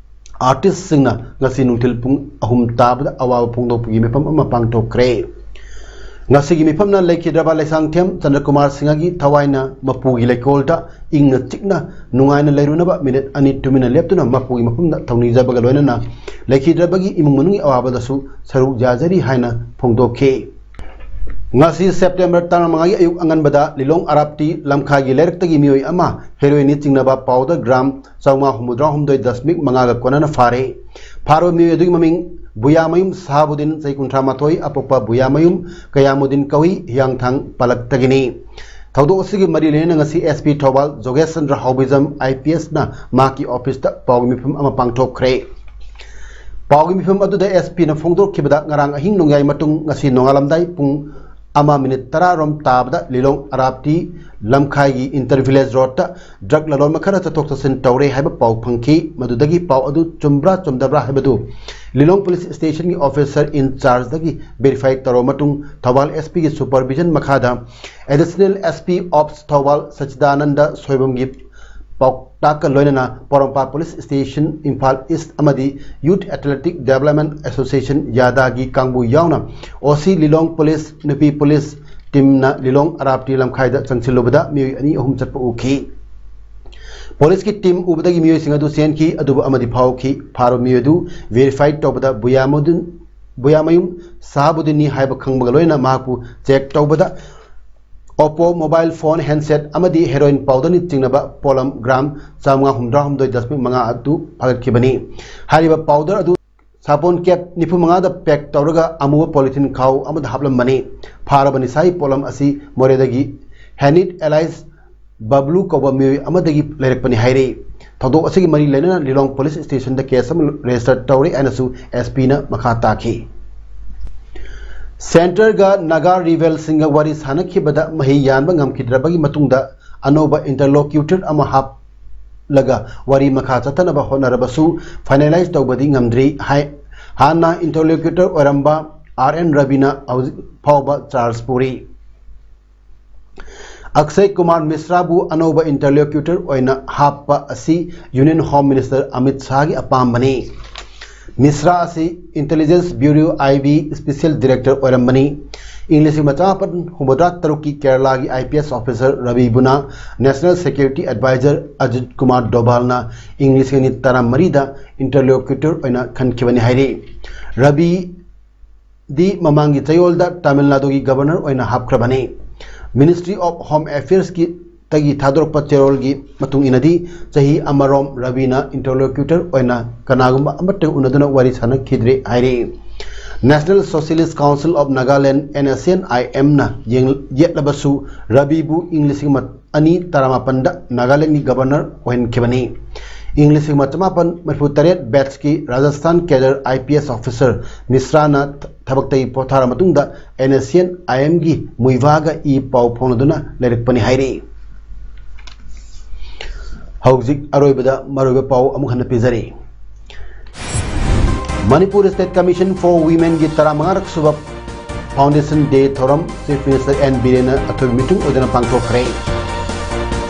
ꯑꯥꯔꯇꯤꯁꯁꯤꯡꯅ ꯉꯁꯤ ꯅꯨꯡꯊꯤꯜ ꯄꯨꯡ ꯑꯍꯨꯝ ꯇꯥꯕꯗ ꯑꯋꯥꯕ ꯐꯣꯡꯗꯣꯛꯄꯒꯤ ꯃꯤꯐꯝ ꯑꯃ ꯄꯥꯡꯊꯣꯛꯈ꯭ꯔꯦ꯫ ꯉꯁꯤꯒꯤ ꯃꯤꯐꯝꯅ ꯂꯩꯈꯤꯗ꯭ꯔꯕ ꯂꯩꯁꯥꯡꯊꯦꯝ ꯆꯟꯗ꯭ꯔꯀꯨꯃꯥꯔ ꯁꯤꯡꯍꯒꯤ ꯊꯋꯥꯏꯅ ꯃꯄꯨꯒꯤ ꯂꯩꯀꯣꯜꯗ ꯏꯪꯅ ꯆꯤꯛꯅ ꯅꯨꯡꯉꯥꯏꯅ ꯂꯩꯔꯨꯅꯕ ꯃꯤꯅꯤꯠ ꯑꯅꯤ ꯇꯨꯃꯤꯟꯅ ꯂꯦꯞꯇꯨꯅ ꯃꯄꯨꯒꯤ ꯃꯐꯝꯗ ꯊꯧꯅꯤꯖꯕꯒ ꯂꯣꯏꯅꯅ ꯂꯩꯈꯤꯗ꯭ꯔꯕꯒꯤ ꯏꯃꯨꯡ ꯃꯅꯨꯡꯒꯤ ꯑꯋꯥꯕꯗꯁꯨ ꯁꯔꯨꯛ ꯌꯥꯖꯔꯤ ꯍꯥꯏꯅ ꯐꯣꯡꯗꯣꯛꯈꯤ꯫ ꯉꯁꯤ ꯁꯦꯞꯇꯦꯝꯕꯔ ꯇꯔꯥꯃꯉꯥꯒꯤ ꯑꯌꯨꯛ ꯑꯉꯟꯕꯗ ꯂꯤꯂꯣꯡ ꯑꯔꯥꯞꯇꯤ ꯂꯝꯈꯥꯏꯒꯤ ꯂꯩꯔꯛꯇꯒꯤ ꯃꯤꯑꯣꯏ ꯑꯃ ꯍꯦꯔꯣꯏꯟꯅꯤ ꯆꯤꯡꯅꯕ ꯄꯥꯎꯗ ꯒ꯭ꯔꯥꯝ ꯆꯥꯝꯃꯉꯥ ꯍꯨꯝꯐꯨꯇꯔꯥꯍꯨꯝꯗꯣꯏ ꯗꯁꯃꯤꯛ ꯃꯉꯥꯒ ꯀꯣꯟꯅꯅ ꯐꯥꯔꯦ꯫ ꯐꯥꯔꯕ ꯃꯤꯑꯣꯏ ꯑꯗꯨꯒꯤ ꯃꯃꯤꯡ ꯕꯨꯌꯥꯃꯌꯨꯝ ꯁꯍꯥꯕꯨꯗꯤꯟ, ꯆꯍꯤ ꯀꯨꯟꯊ꯭ꯔꯥ ꯃꯥꯊꯣꯏ, ꯑꯄꯣꯛꯄ ꯕꯨꯌꯥꯃꯌꯨꯝ ꯀꯌꯥꯃꯨꯗꯤꯟ ꯀꯧꯏ, ꯍꯤꯌꯥꯡꯊꯥꯡ ꯄꯂꯛꯇꯒꯤꯅꯤ꯫ ꯊꯧꯗꯣꯛ ꯑꯁꯤꯒꯤ ꯃꯔꯤ ꯂꯩꯅꯅ ꯉꯁꯤ S P Thoubal ꯖꯣꯒꯦꯁ Chandra ꯍꯥꯎꯕꯤꯖꯝ I P ꯑꯦꯁꯅ ꯃꯍꯥꯛꯀꯤ ꯑꯣꯐꯤꯁꯇ ꯄꯥꯎꯒꯤ ꯃꯤꯐꯝ ꯑꯃ ꯄꯥꯡꯊꯣꯛꯈ꯭ꯔꯦ꯫ ꯄꯥꯎꯒꯤ ꯃꯤꯐꯝ ꯑꯗꯨꯗ ꯑꯦꯁ ꯄꯤꯅ ꯐꯣꯡꯗꯣꯛꯈꯤꯕꯗ, ꯉꯔꯥꯡ ꯑꯍꯤꯡ ꯅꯣꯡꯌꯥꯏ ꯃꯇꯨꯡ ꯉꯁꯤ ꯅꯣꯡꯉꯥꯜꯂꯝꯗꯥꯏ ꯄꯨꯡ ꯑꯃ ꯃꯤꯅꯤꯠ ꯇꯔꯥ ꯔꯣꯝ ꯇꯥꯕꯗ ꯂꯤꯂꯣꯡ ꯑꯔꯥꯞꯇꯤ ꯂꯝꯈꯥꯏꯒꯤ ꯏꯟꯇꯔ ꯚꯤꯂꯦꯖ ꯔꯣꯗꯇ ꯗ꯭ꯔꯒ ꯂꯂꯣꯟꯕ ꯈꯔ ꯆꯠꯊꯣꯛ ꯆꯠꯁꯤꯟ ꯇꯧꯔꯦ ꯍꯥꯏꯕ ꯄꯥꯎ ꯐꯪꯈꯤ꯫ ꯃꯗꯨꯗꯒꯤ ꯄꯥꯎ ꯑꯗꯨ ꯆꯨꯝꯕ꯭ꯔꯥ ꯆꯨꯝꯗꯕ꯭ꯔꯥ ꯍꯥꯏꯕꯗꯨ ꯂꯤꯂꯣꯡ ꯄꯨꯂꯤꯁ ꯁ꯭ꯇꯦꯁꯟꯒꯤ ꯑꯣꯐꯤꯁꯔ ꯏꯟ ꯆꯥꯔꯖꯇꯒꯤ ꯚꯦꯔꯤꯐꯥꯏ ꯇꯧꯔꯕ ꯃꯇꯨꯡ ꯊꯧꯕꯥꯜ ꯑꯦꯁ ꯄꯤꯒꯤ ꯁꯨꯄꯔꯚꯤꯖꯟ ꯃꯈꯥꯗ ꯑꯦꯗꯤꯁꯅꯦꯜ ꯑꯦꯁ ꯄꯤ ꯑꯣꯞꯁ ꯊꯧꯕꯥꯜ ꯁꯆꯤꯗꯥꯅꯟꯗ ꯁꯣꯏꯕꯝꯒꯤ ꯄꯥꯎꯇꯥꯛꯀ ꯂꯣꯏꯅꯅ ꯄꯣꯔꯣꯝꯄꯥꯠ ꯄꯨꯂꯤꯁ ꯁ꯭ꯇꯦꯁꯟ, ꯏꯝꯐꯥꯜ ꯏꯁ ꯑꯃꯗꯤ ꯌꯨꯊ ꯑꯦꯊꯂꯦꯇꯤꯛ ꯗꯦꯕꯂꯞꯃꯦꯟ ꯑꯦꯁꯣꯁꯤꯌꯦꯁꯟ, ꯌꯥꯗꯥꯒꯤ ꯀꯥꯡꯕꯨ ꯌꯥꯎꯅ ꯑꯣ ꯁꯤ ꯂꯤꯂꯣꯡ ꯄꯨꯂꯤꯁ, ꯅꯨꯄꯤ ꯄꯨꯂꯤꯁ ꯇꯤꯝꯅ ꯂꯤꯂꯣꯡ ꯑꯔꯥꯞꯇꯤ ꯂꯝꯈꯥꯏꯗ ꯆꯪꯁꯤꯜꯂꯨꯕꯗ ꯃꯤꯑꯣꯏ ꯑꯅꯤ ꯑꯍꯨꯝ ꯆꯠꯄ ꯎꯈꯤ꯫ ꯄꯨꯂꯤꯁꯀꯤ ꯇꯤꯝ ꯎꯕꯗꯒꯤ ꯃꯤꯑꯣꯏꯁꯤꯡ ꯑꯗꯨ ꯆꯦꯟꯈꯤ, ꯑꯗꯨꯕꯨ ꯑꯃꯗꯤ ꯐꯥꯍꯧꯈꯤ꯫ ꯐꯥꯔꯕ ꯃꯤꯑꯣꯏ ꯑꯗꯨ ꯚꯦꯔꯤꯐꯥꯏ ꯇꯧꯕꯗ ꯕꯨꯌꯥꯃꯨꯗꯤꯟ, ꯕꯨꯌꯥꯃꯌꯨꯝ ꯁꯍꯥꯕꯨꯗꯤꯟꯅꯤ ꯍꯥꯏꯕ ꯈꯪꯕꯒ ꯂꯣꯏꯅꯅ ꯃꯍꯥꯛꯄꯨ ꯆꯦꯛ ꯇꯧꯕꯗ Oppo mobile phone handset ꯑꯃꯗꯤ heroin powderꯅ ꯆꯤꯡꯅꯕ ꯄꯣꯠꯂꯝ gram ꯆꯥꯝꯃꯉꯥ ꯍꯨꯝꯗ꯭ꯔꯥ ꯍꯨꯝꯗꯣꯏ ꯗꯁꯃꯤꯛ ꯃꯉꯥ ꯑꯗꯨ ꯐꯥꯒꯠꯈꯤꯕꯅꯤ꯫ ꯍꯥꯏꯔꯤꯕ powder ꯑꯗꯨ ꯁꯥꯄꯣꯟ cap ꯅꯤꯐꯨ ꯃꯉꯥꯗ pack ꯇꯧꯔꯒ ꯑꯃꯨꯕ polythene ꯈꯥꯎ ꯑꯃꯗ ꯍꯥꯞꯂꯝꯕꯅꯤ꯫ ꯐꯥꯔꯕ ꯅꯤꯁꯥꯒꯤ ꯄꯣꯠꯂꯝ ꯑꯁꯤ ꯃꯣꯔꯦꯗꯒꯤ ꯍꯦꯅꯤꯠ alias ꯕꯕ꯭ꯂꯨ ꯀꯧꯕ ꯃꯤꯑꯣꯏ ꯑꯃꯗꯒꯤ ꯂꯩꯔꯛꯄꯅꯤ ꯍꯥꯏꯔꯤ꯫ ꯊꯧꯗꯣꯛ ꯑꯁꯤꯒꯤ ꯃꯔꯤ ꯂꯩꯅꯅ ꯂꯤꯂꯣꯡ ꯄꯨꯂꯤꯁ ꯁ꯭ꯇꯦꯁꯟꯗ ꯀꯦꯁ ꯑꯃ ꯔꯦꯖꯤꯁꯇꯔ ꯇꯧꯔꯦ ꯍꯥꯏꯅꯁꯨ ꯑꯦꯁ ꯄꯤꯅ ꯃꯈꯥ ꯇꯥꯈꯤ꯫ ꯁꯦꯟꯇꯔꯒ ꯅꯥꯒꯥ ꯔꯤꯕꯦꯜꯁꯤꯡꯒ ꯋꯥꯔꯤ ꯁꯥꯅꯈꯤꯕꯗ ꯃꯍꯩ ꯌꯥꯟꯕ ꯉꯝꯈꯤꯗ꯭ꯔꯕꯒꯤ ꯃꯇꯨꯡꯗ ꯑꯅꯧꯕ interlocutor ꯑꯃ ꯍꯥꯞꯂꯒ ꯋꯥꯔꯤ ꯃꯈꯥ ꯆꯠꯊꯅꯕ ꯍꯣꯠꯅꯔꯕꯁꯨ finalize ꯇꯧꯕꯗꯤ ꯉꯝꯗ꯭ꯔꯤ ꯍꯥꯏ꯫ ꯍꯥꯟꯅ interlocutor ꯑꯣꯏꯔꯝꯕ ꯑꯥꯔ ꯑꯦꯟ ꯔꯕꯤꯅ ꯍꯧꯖꯤꯛ ꯐꯥꯎꯕ ꯆꯥꯔꯖ ꯄꯨꯔꯤ꯫ ꯑꯛꯁꯌ ꯀꯨꯃꯥꯔ ꯃꯤꯁ꯭ꯔꯥꯕꯨ ꯑꯅꯧꯕ interlocutor ꯑꯣꯏꯅ ꯍꯥꯞꯄ ꯑꯁꯤ Union Home Minister ꯑꯃꯤꯠ ꯁꯥꯍꯒꯤ ꯑꯄꯥꯝꯕꯅꯤ꯫ ꯃꯤꯁ꯭ꯔꯥ ꯑꯁꯤ Intelligence Bureau, I B, Special Director ꯑꯣꯏꯔꯝꯕꯅꯤ꯫ ꯏꯪ ꯂꯤꯁꯤꯡ ꯑꯃ ꯆꯃꯥꯄꯟ ꯍꯨꯝꯐꯨꯇꯔꯥ ꯇꯔꯨꯛꯀꯤ ꯀꯦꯔꯂꯥꯒꯤ I P S officer ꯔꯕꯤꯕꯨꯅ National Security Advisor Ajit Kumar ꯗꯣꯚꯥꯜꯅ ꯏꯪ ꯂꯤꯁꯤꯡ ꯑꯅꯤ ꯇꯔꯥꯃꯔꯤꯗ interlocutor ꯑꯣꯏꯅ ꯈꯟꯈꯤꯕꯅꯤ ꯍꯥꯏꯔꯤ꯫ ꯔꯕꯤ ꯗꯤ ꯃꯃꯥꯡꯒꯤ ꯆꯌꯣꯜꯗ ꯇꯥꯃꯤꯜ ꯅꯥꯗꯨꯒꯤ ꯒꯕꯔꯅꯔ ꯑꯣꯏꯅ ꯍꯥꯞꯈ꯭ꯔꯕꯅꯤ꯫ Ministry of Home Affairsꯀꯤ ꯇꯒꯤ ꯊꯥꯗꯣꯔꯛꯄ ꯆꯦꯔꯣꯜꯒꯤ ꯃꯇꯨꯡ ꯏꯟꯅꯗꯤ, ꯆꯍꯤ ꯑꯃꯔꯣꯝ ꯔꯕꯤꯅ interlocutor ꯑꯣꯏꯅ ꯀꯅꯥꯒꯨꯝꯕ ꯑꯃꯠꯇꯒ ꯎꯅꯗꯨꯅ ꯋꯥꯔꯤ ꯁꯥꯟꯅꯈꯤꯗ꯭ꯔꯦ ꯍꯥꯏꯔꯤ꯫ National Socialist Council of Nagaland, N S N I M ꯅ ꯌꯦꯡ-, ꯌꯦꯠꯂꯕꯁꯨ, ꯔꯕꯤꯕꯨ ꯏꯪ ꯂꯤꯁꯤꯡ ꯑꯅꯤ ꯇꯔꯥꯃꯥꯄꯟꯗ ꯅꯥꯒꯥꯂꯦꯟꯗꯒꯤ ꯒꯕꯔꯅꯔ ꯑꯣꯏꯍꯟꯈꯤꯕꯅꯤ꯫ ꯏꯪ ꯂꯤꯁꯤꯡ ꯑꯃ ꯆꯃꯥꯄꯟ ꯃꯔꯤꯐꯨ ꯇꯔꯦꯠ batchꯀꯤ ꯔꯥꯖꯁꯊꯥꯟ cadre IPS officer ꯃꯤꯁ꯭ꯔꯥꯅ ꯊꯕꯛꯇꯒꯤ ꯄꯣꯊꯥꯔ ꯃꯇꯨꯡꯗ NSCN IMꯒꯤ ꯃꯨꯏꯚꯥꯒ ꯏ ꯄꯥꯎ ꯐꯥꯎꯅꯗꯨꯅ ꯂꯩꯔꯛꯄꯅꯤ ꯍꯥꯏꯔꯤ꯫ ꯍꯧꯖꯤꯛ ꯑꯔꯣꯏꯕꯗ ꯃꯔꯨꯑꯣꯏꯕ ꯄꯥꯎ ꯑꯃꯨꯛ ꯍꯟꯅ ꯄꯤꯖꯔꯤ꯫ Manipur State Commission for Womenꯒꯤ ꯇꯔꯥꯃꯉꯥꯔꯛ ꯁꯨꯕ Foundation Day ꯊꯧꯔꯝ Chief Minister N ꯕꯤꯔꯦꯟꯅ ꯑꯊꯣꯏꯕ ꯃꯤꯇꯨꯡ ꯑꯣꯏꯗꯨꯅ ꯄꯥꯡꯊꯣꯛꯈ꯭ꯔꯦ꯫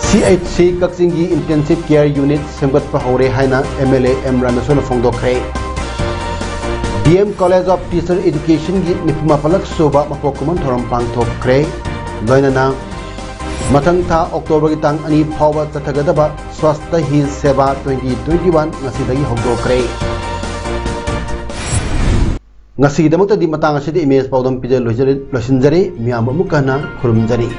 CHC ꯀꯛꯆꯤꯡꯒꯤ Intensive Care Unit ꯁꯦꯝꯒꯠꯄ ꯍꯧꯔꯦ ꯍꯥꯏꯅ MLA ꯑꯦꯝ ꯔꯥꯃꯦꯁꯣꯔꯅ ꯐꯣꯡꯗꯣꯛꯈ꯭ꯔꯦ꯫ DM College of Teacher Educationꯒꯤ ꯅꯤꯐꯨꯃꯥꯄꯜꯂꯛ ꯁꯨꯕ ꯃꯄꯣꯛ ꯀꯨꯝꯑꯣꯟ ꯊꯧꯔꯝ ꯄꯥꯡꯊꯣꯛꯈ꯭ꯔꯦ꯫ ꯂꯣꯏꯅꯅ ꯃꯊꯪ ꯊꯥ Octoberꯒꯤ ꯇꯥꯡ ꯑꯅꯤ ꯐꯥꯎꯕ ꯆꯠꯊꯒꯗꯕ Swasthya Hi Seva twenty twenty one ꯉꯁꯤꯗꯒꯤ ꯍꯧꯗꯣꯛꯈ꯭ꯔꯦ꯫ ꯉꯁꯤꯒꯤꯗꯃꯛꯇꯗꯤ ꯃꯇꯥꯡ ꯑꯁꯤꯗ ꯏꯃꯦꯖ ꯄꯥꯎꯗꯝ ꯄꯤꯖ ꯂꯣꯏꯖꯔꯦ-, ꯂꯣꯏꯁꯤꯟꯖꯔꯦ꯫ ꯃꯤꯌꯥꯝꯕꯨ ꯑꯃꯨꯛ ꯍꯟꯅ ꯈꯨꯔꯨꯝꯖꯔꯤ꯫